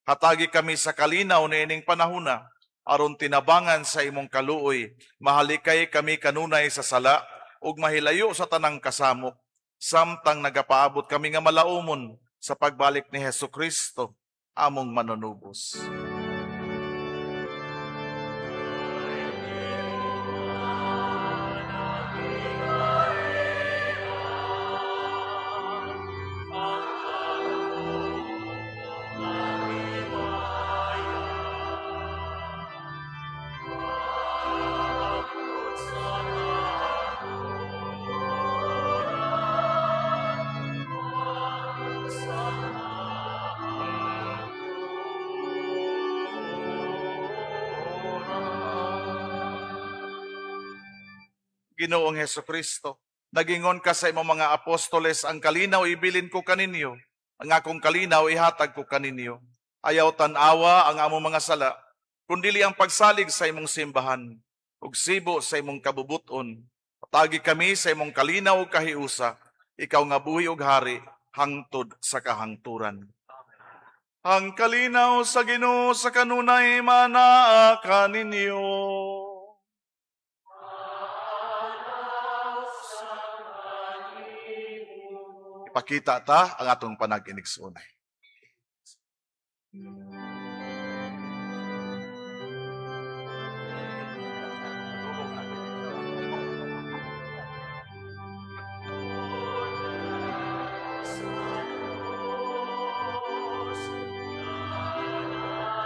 Hatagi kami sa kalinaw niining panahona. Aron tinabangan sa imong kaluoy, mahalikay kami kanunay sa sala ug mahilayo sa tanang kasamok, samtang nagapaabot kami nga malaumon sa pagbalik ni Hesus Kristo, among manunubos. Ginoong Hesus Kristo, nagingon ka sa imong mga apostoles, "Ang kalinaw ibilin ko kaninyo, ang akong kalinaw ihatag ko kaninyo. Ayaw tan-awa ang among mga sala, kundili ang pagsalig sa imong simbahan, ug sibo sa imong kabubuton. Patagi kami sa imong kalinaw ug kahiusa, ikaw nga buhi ug hari, hangtod sa kahangturan." Ang kalinaw sa Ginoo sa kanunay manaa kaninyo. Ipakita ta ang atong panag-inigsuonay.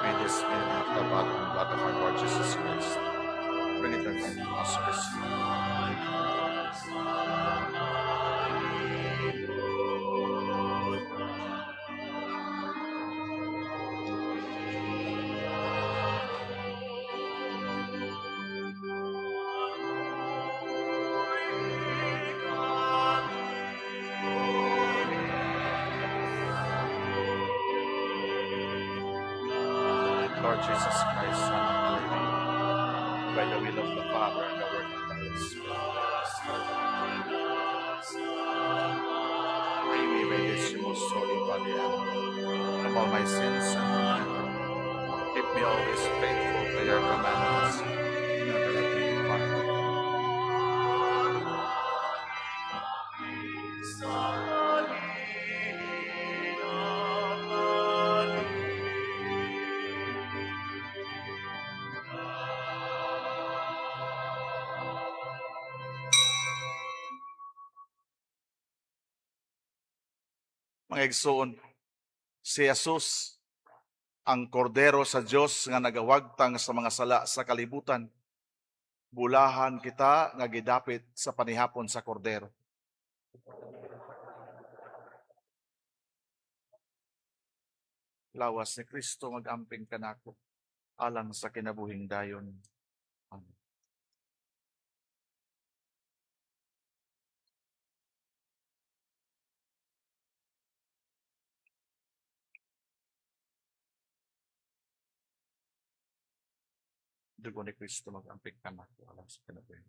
May this be the body and blood of our Lord Jesus Christ. Bring it back to us, Christ. Lord Jesus Christ, Son of the living God, by the will of the Father and the work of the Holy Spirit, free me by this most holy body and from all my sins and torment. Keep me always faithful to your commandments. Never let me depart. Mga igsoon, si Jesus, ang kordero sa Dios nga nagawagtang sa mga sala sa kalibutan. Bulahan kita nga gidapit sa panihapon sa kordero. Lawas ni Kristo mag-amping kanako alang sa kinabuhing dayon. Amen. Dugo ni Kristo mag-amping kanako alang sa kinabuhing.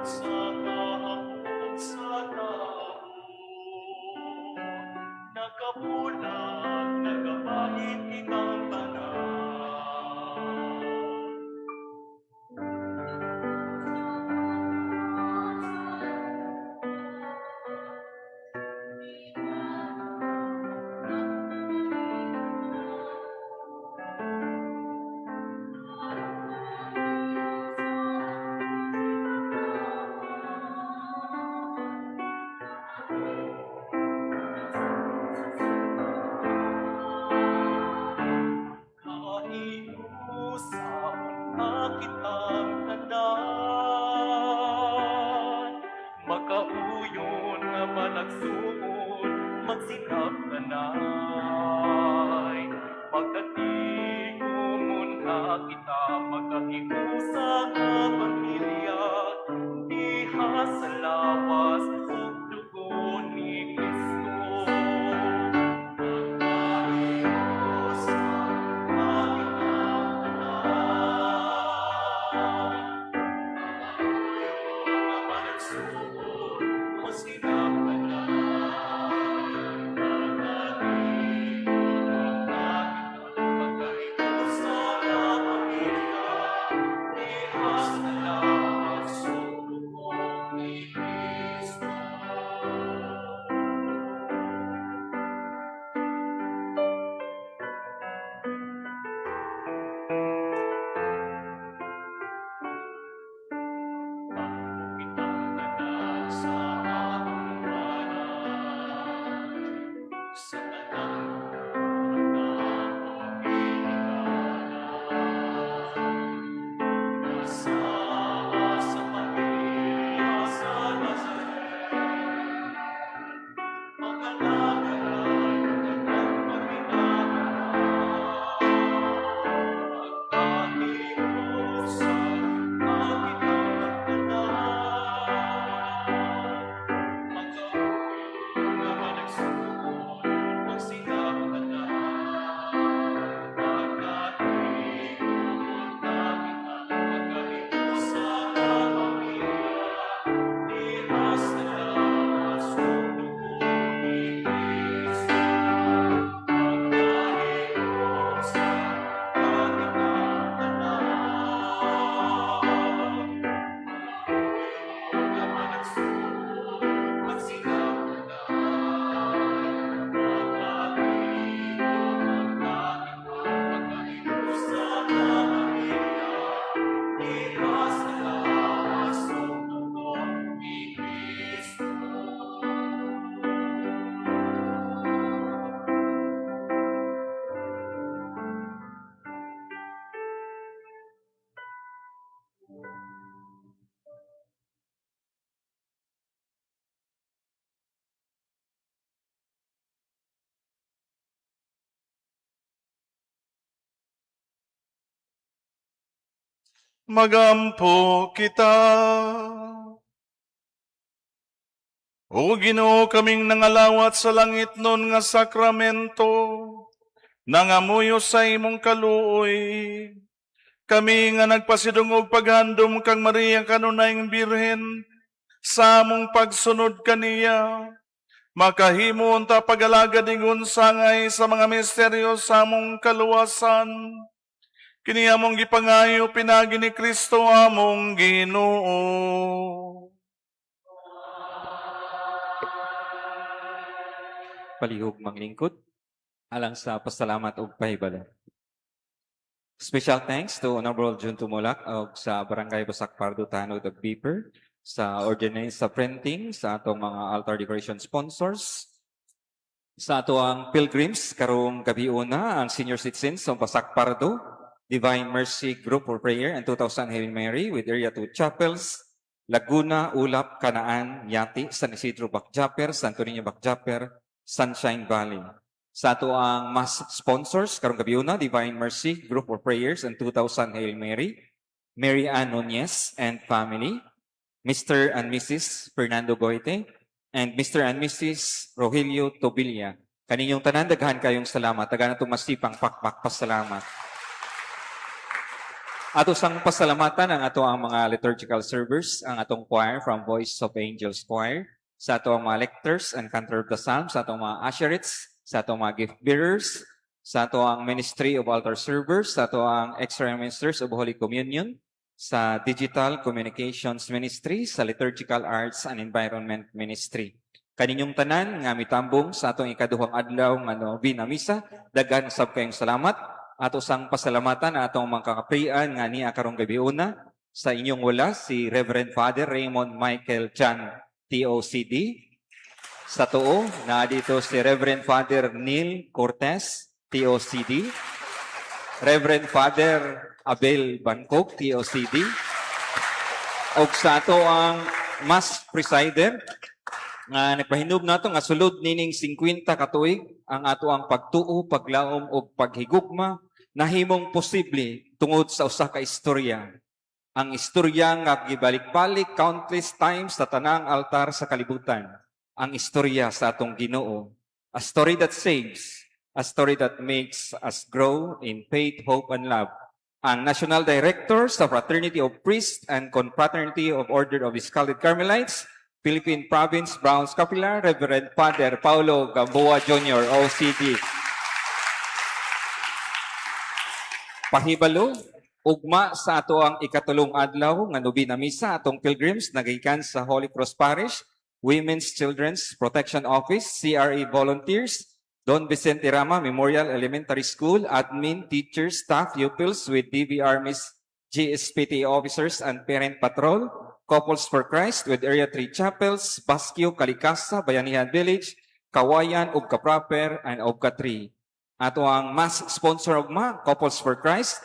Sa kahamog sa tao, nakabulag, nagabahit kitang tanan. Kaiusaon na kitang tanan, makauyon nga malagsuon, magsinagtanay. Magkatigumon na kita, magkahiusa nga pamilya, diha sa lawas ug dugo ni Kristo. Magkahiusa na kitang tanan, makauyon nga malagsuon, magsinagtanay. Magkahiusa nga pamilya, diha sa lawas ug dugo ni Kristo. Kitang tanan sa atong banan, sa tanang Kasama sa pamilya sa Nazaret, Magalagaran tanang pagminahal. Magkahiusa na kitang tanan, Magkauyon nga malagsuon, magsinagtanan. Magkatigumon na kitang magkahiusa nga pamilya, diha sa lawas ug dugo ni Kristo. Magkahiusa na kitang tanan, Makauyon nga malagsuon, magsinagtanan. Magkatigumon na kitang magkahiusa nga pamilya, diha sa lawas ug dugo ni Kristo. Magampo kita. O Ginoo, kaming nangalawat sa langit nun nga sakramento, nangamuyo sa imong kaluoy. Kami nga nagpasidungog paghandom kang Maria kanunayng Birhen, sa among pagsunod kaniya, makahimo unta pagalagad ingon sangay sa mga misteryo sa among kaluwasan. Kini among gipangayo pinagi ni Kristo among Ginoo. Palihog manglingkod alang sa pasalamat ug pahibalo. Special thanks to Honorable Jun Tumulak og sa Barangay Basak Pardo Tanod ug Beeper sa ordinance sa printing sa atong mga altar decoration sponsors, sa ato ang pilgrims karong gabi una, ang senior citizens sa Basak Pardo Divine Mercy Group for Prayer and 2000 Hail Mary with Area 2 Chapels, Laguna, Ulap, Kanaan, Yati, San Isidro Bacjaper, Santo Niño Bacjaper, Sunshine Valley. Sa ato ang mass sponsors karong gabi una, Divine Mercy Group for Prayers and 2000 Hail Mary, Mary Ann Nunez and family, Mr. and Mrs. Fernando Goite, and Mr. and Mrs. Rogelio Tobilla. Kaninyong tanan, daghan kayong salamat. Taga na itong masipang pakpak pasalamat. Ato sang pasalamatan ang ato ang mga liturgical servers, ang atong choir from Voice of Angels Choir, sa ato ang mga lectors and cantor of the Psalms, sa atong mga usherates, sa atong mga gift bearers, sa ato ang Ministry of Altar Servers, sa ato ang Extra Ministers of Holy Communion, sa Digital Communications Ministry, sa Liturgical Arts and Environment Ministry. Kaninyong tanan nga mitambong sa atong ikaduhang adlaw nga nobina misa, daghan sab kayong salamat. Ato sang pasalamatan ang atong mga kakaprian nga niya karong gabiuna sa inyong wala si Reverend Father Raymond Michael Chan, TOCD. Sa tuo, na dito si Reverend Father Neil Cortez, TOCD. Reverend Father Abel Bangkok, TOCD. Og sa ato ang Mass Presider, nga nagpahinog nato nga sulod nining 50 ka tuig ang ato ang pagtuo, paglaom ug paghigugma nahimong posible tungod sa usa ka istorya. Ang istorya nga gibalik-balik countless times sa tanang altar sa kalibutan. Ang istorya sa atong Ginoo. A story that saves, a story that makes us grow in faith, hope, and love. Ang National Director sa Fraternity of Priests and Confraternity of Order of Discalced Carmelites, Philippine Province, Brown Scapular, Reverend Father Paulo Gamboa Jr., OCD. Pahibalo, ugma sa ato ang ikatulong adlaw nga nobina misa atong pilgrims nagikan sa Holy Cross Parish, Women's Children's Protection Office, CRA Volunteers, Don Vicente Rama Memorial Elementary School, admin, teachers, staff, pupils with DVR Miss GSPT officers and parent patrol, Couples for Christ with Area 3 Chapels, Basquio, Kalikasa, Bayanihan Village, Kawayan, ug Kaproper, and Ugka 3. Ato ang mass sponsor ugma, Couples for Christ,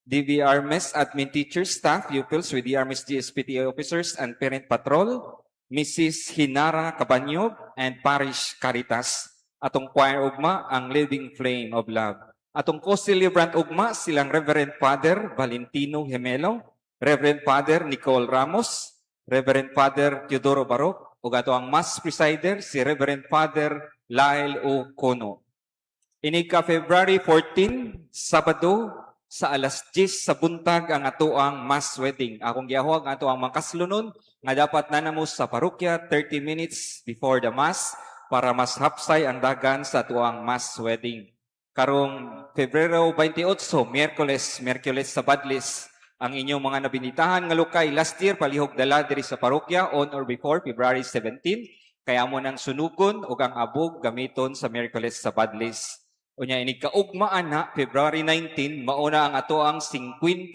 DVR Miss Admin Teachers, Staff, Pupils with DR Miss GSPTA Officers and Parent Patrol, Mrs. Hinara Cabanyog, and Parish Caritas. Atong choir ugma, ang Living Flame of Love. Atong co-celebrant ugma, silang Reverend Father Valentino Gemelo, Reverend Father Nicole Ramos, Reverend Father Teodoro Barok, ug ato ang mass presider si Reverend Father Lyle O. Cono. Inig ka February 14, Sabado, sa alas 10 sa buntag ang atoang mass wedding. Akong giahog ang atoang mga kaslunon nga dapat nanamo sa parokya 30 minutes before the mass para mas hapsay ang dagan sa atoang mass wedding. Karong Pebrero 28, Miyerkules, Miyerkules sa Badlis, ang inyong mga nabinitahan nga lukay last year palihog dala diri sa parokya on or before February 17. Kaya mo nang sunugon ug ang abog gamiton sa Miyerkules sa Badlis. Unya inig kaugmaan na February 19 mauna ang ato ang 50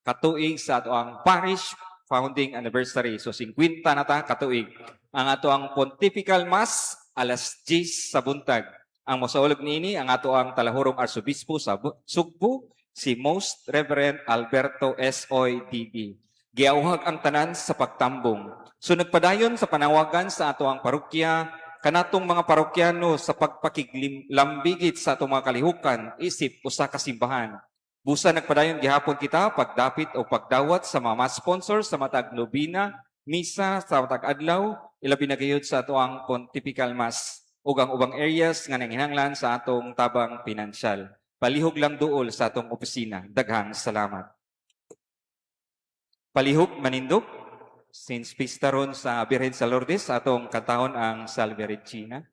katuig sa ato ang parish founding anniversary. So 50 na ta katuig. Ang ato ang Pontifical Mass alas 10 sa buntag. Ang mosaulog niini ang ato ang talahurong arsobispo sa Sugbo, si Most Reverend Alberto S. Oy D.D. Giawhag ang tanan sa pagtambong. So nagpadayon sa panawagan sa ato ang parokya, kanatong mga parokyano sa pagpakiglambigit sa atong mga kalihukan, isip usa ka simbahan. Busa nagpadayon gihapon kita pagdapit o pagdawat sa mga mass sponsor sa matag nobina, misa sa matag adlaw, ilabi na gayud sa ato ang Pontifical Mass ug ang ubang areas nga nanginahanglan sa atong tabang pinansyal. Palihog lang duol sa atong opisina. Daghang salamat. Palihog manindog since pista ron sa Birhen sa Lourdes atong kantahon ang Salve Regina.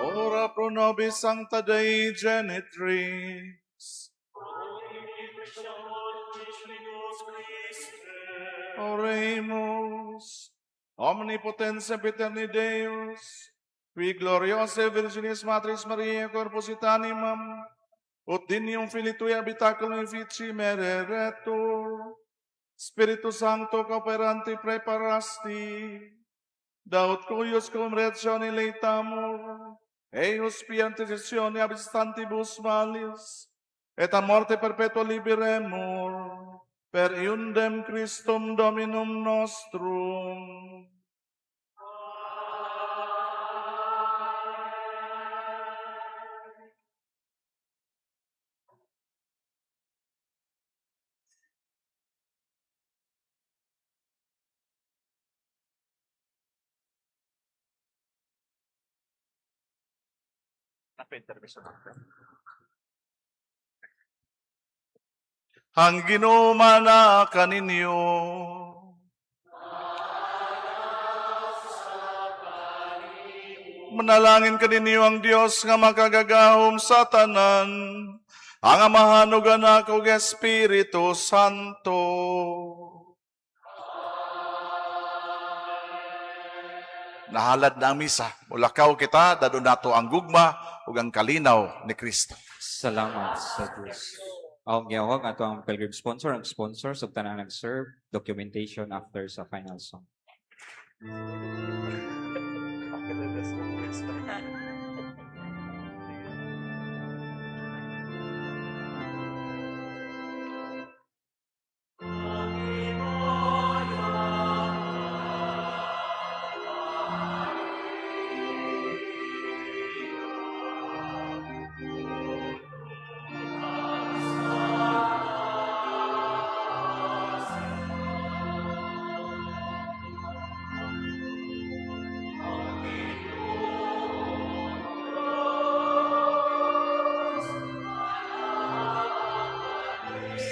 Ora pro nobis sancta Dei genitrix. Oremus. Omnipotens sempiterni Deus, qui gloriosae Virginis Matris Mariae corpus et animam, ut dignum Filii Tui habitaculum infici mereretur, Spiritu Sancto cooperanti praeparasti, da ut cuius cum ratione laetamur, eius pia intercessione ab instantibus malis, et a morte perpetua liberemur, per eundem Christum Dominum nostrum. Ang Ginoo na kaninyo. Manalangin kaninyo ang Dios nga makagagahom sa tanan, ang Amahan ug Anak ug Espiritu Santo. Nahalad na ang misa. Mulakaw kita, dadon nato ang gugma ug ang kalinaw ni Kristo. Salamat sa Diyos. Ang gihawag ato ang pilgrim sponsor, ang sponsor sa tanan nag-serve, documentation after sa final song.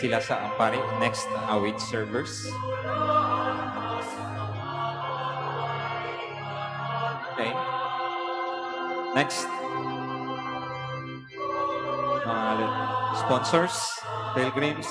Sila sa ampari. Next, await servers. Okay. Next. Mga sponsors, pilgrims.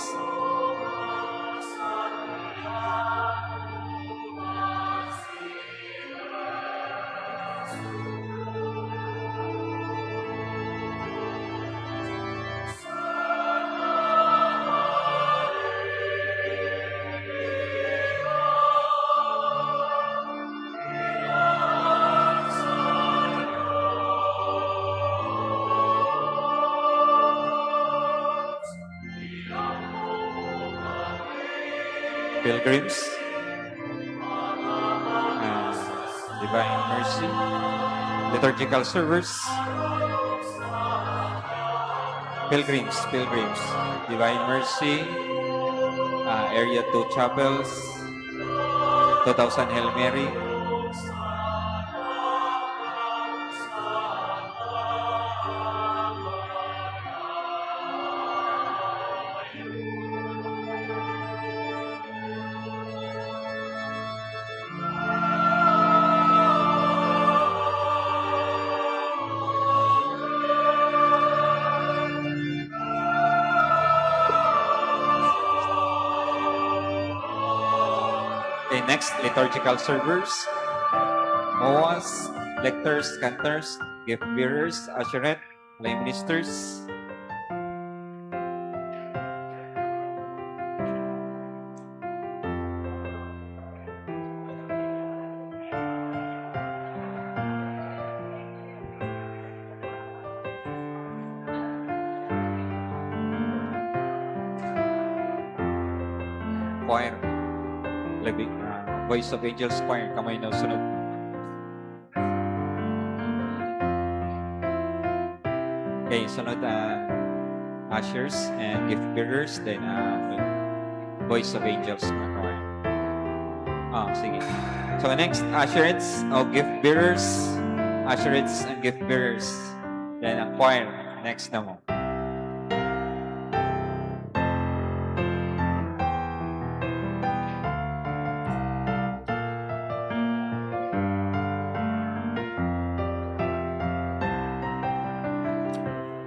Pilgrims. Divine Mercy. Liturgical servers. Pilgrims, pilgrims. Divine Mercy. Area 2 Chapels. 2000 Hail Mary. Okay, next, liturgical servers, MOAs, lectors, cantors, gift bearers, usherette, lay ministers. Choir. Labi, Voice of Angels Choir, kamay na sunod. Okay, sunod ushers and gift bearers, then Voice of Angels na choir. Ah, sige. So next, usherettes o gift bearers. Usherettes and gift bearers. Then ang choir. Next na mo.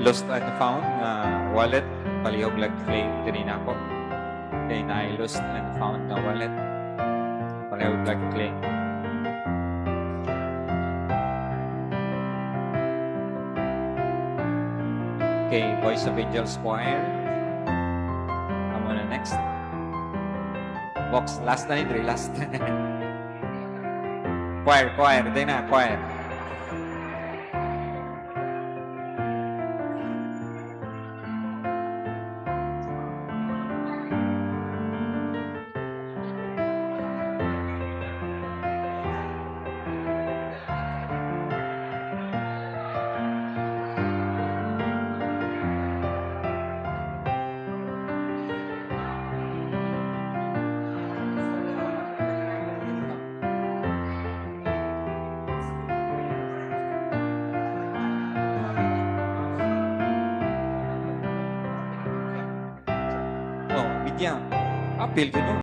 Lost and found na wallet. Palihog lag claim diri nako. Kay naay lost and found na wallet. Palihog lag claim. Okay, Voice of Angels Choir. Amo na next. Box, last na ni Dre, last. Choir, choir, di na, choir. Oh, bigyan. Apil ko no.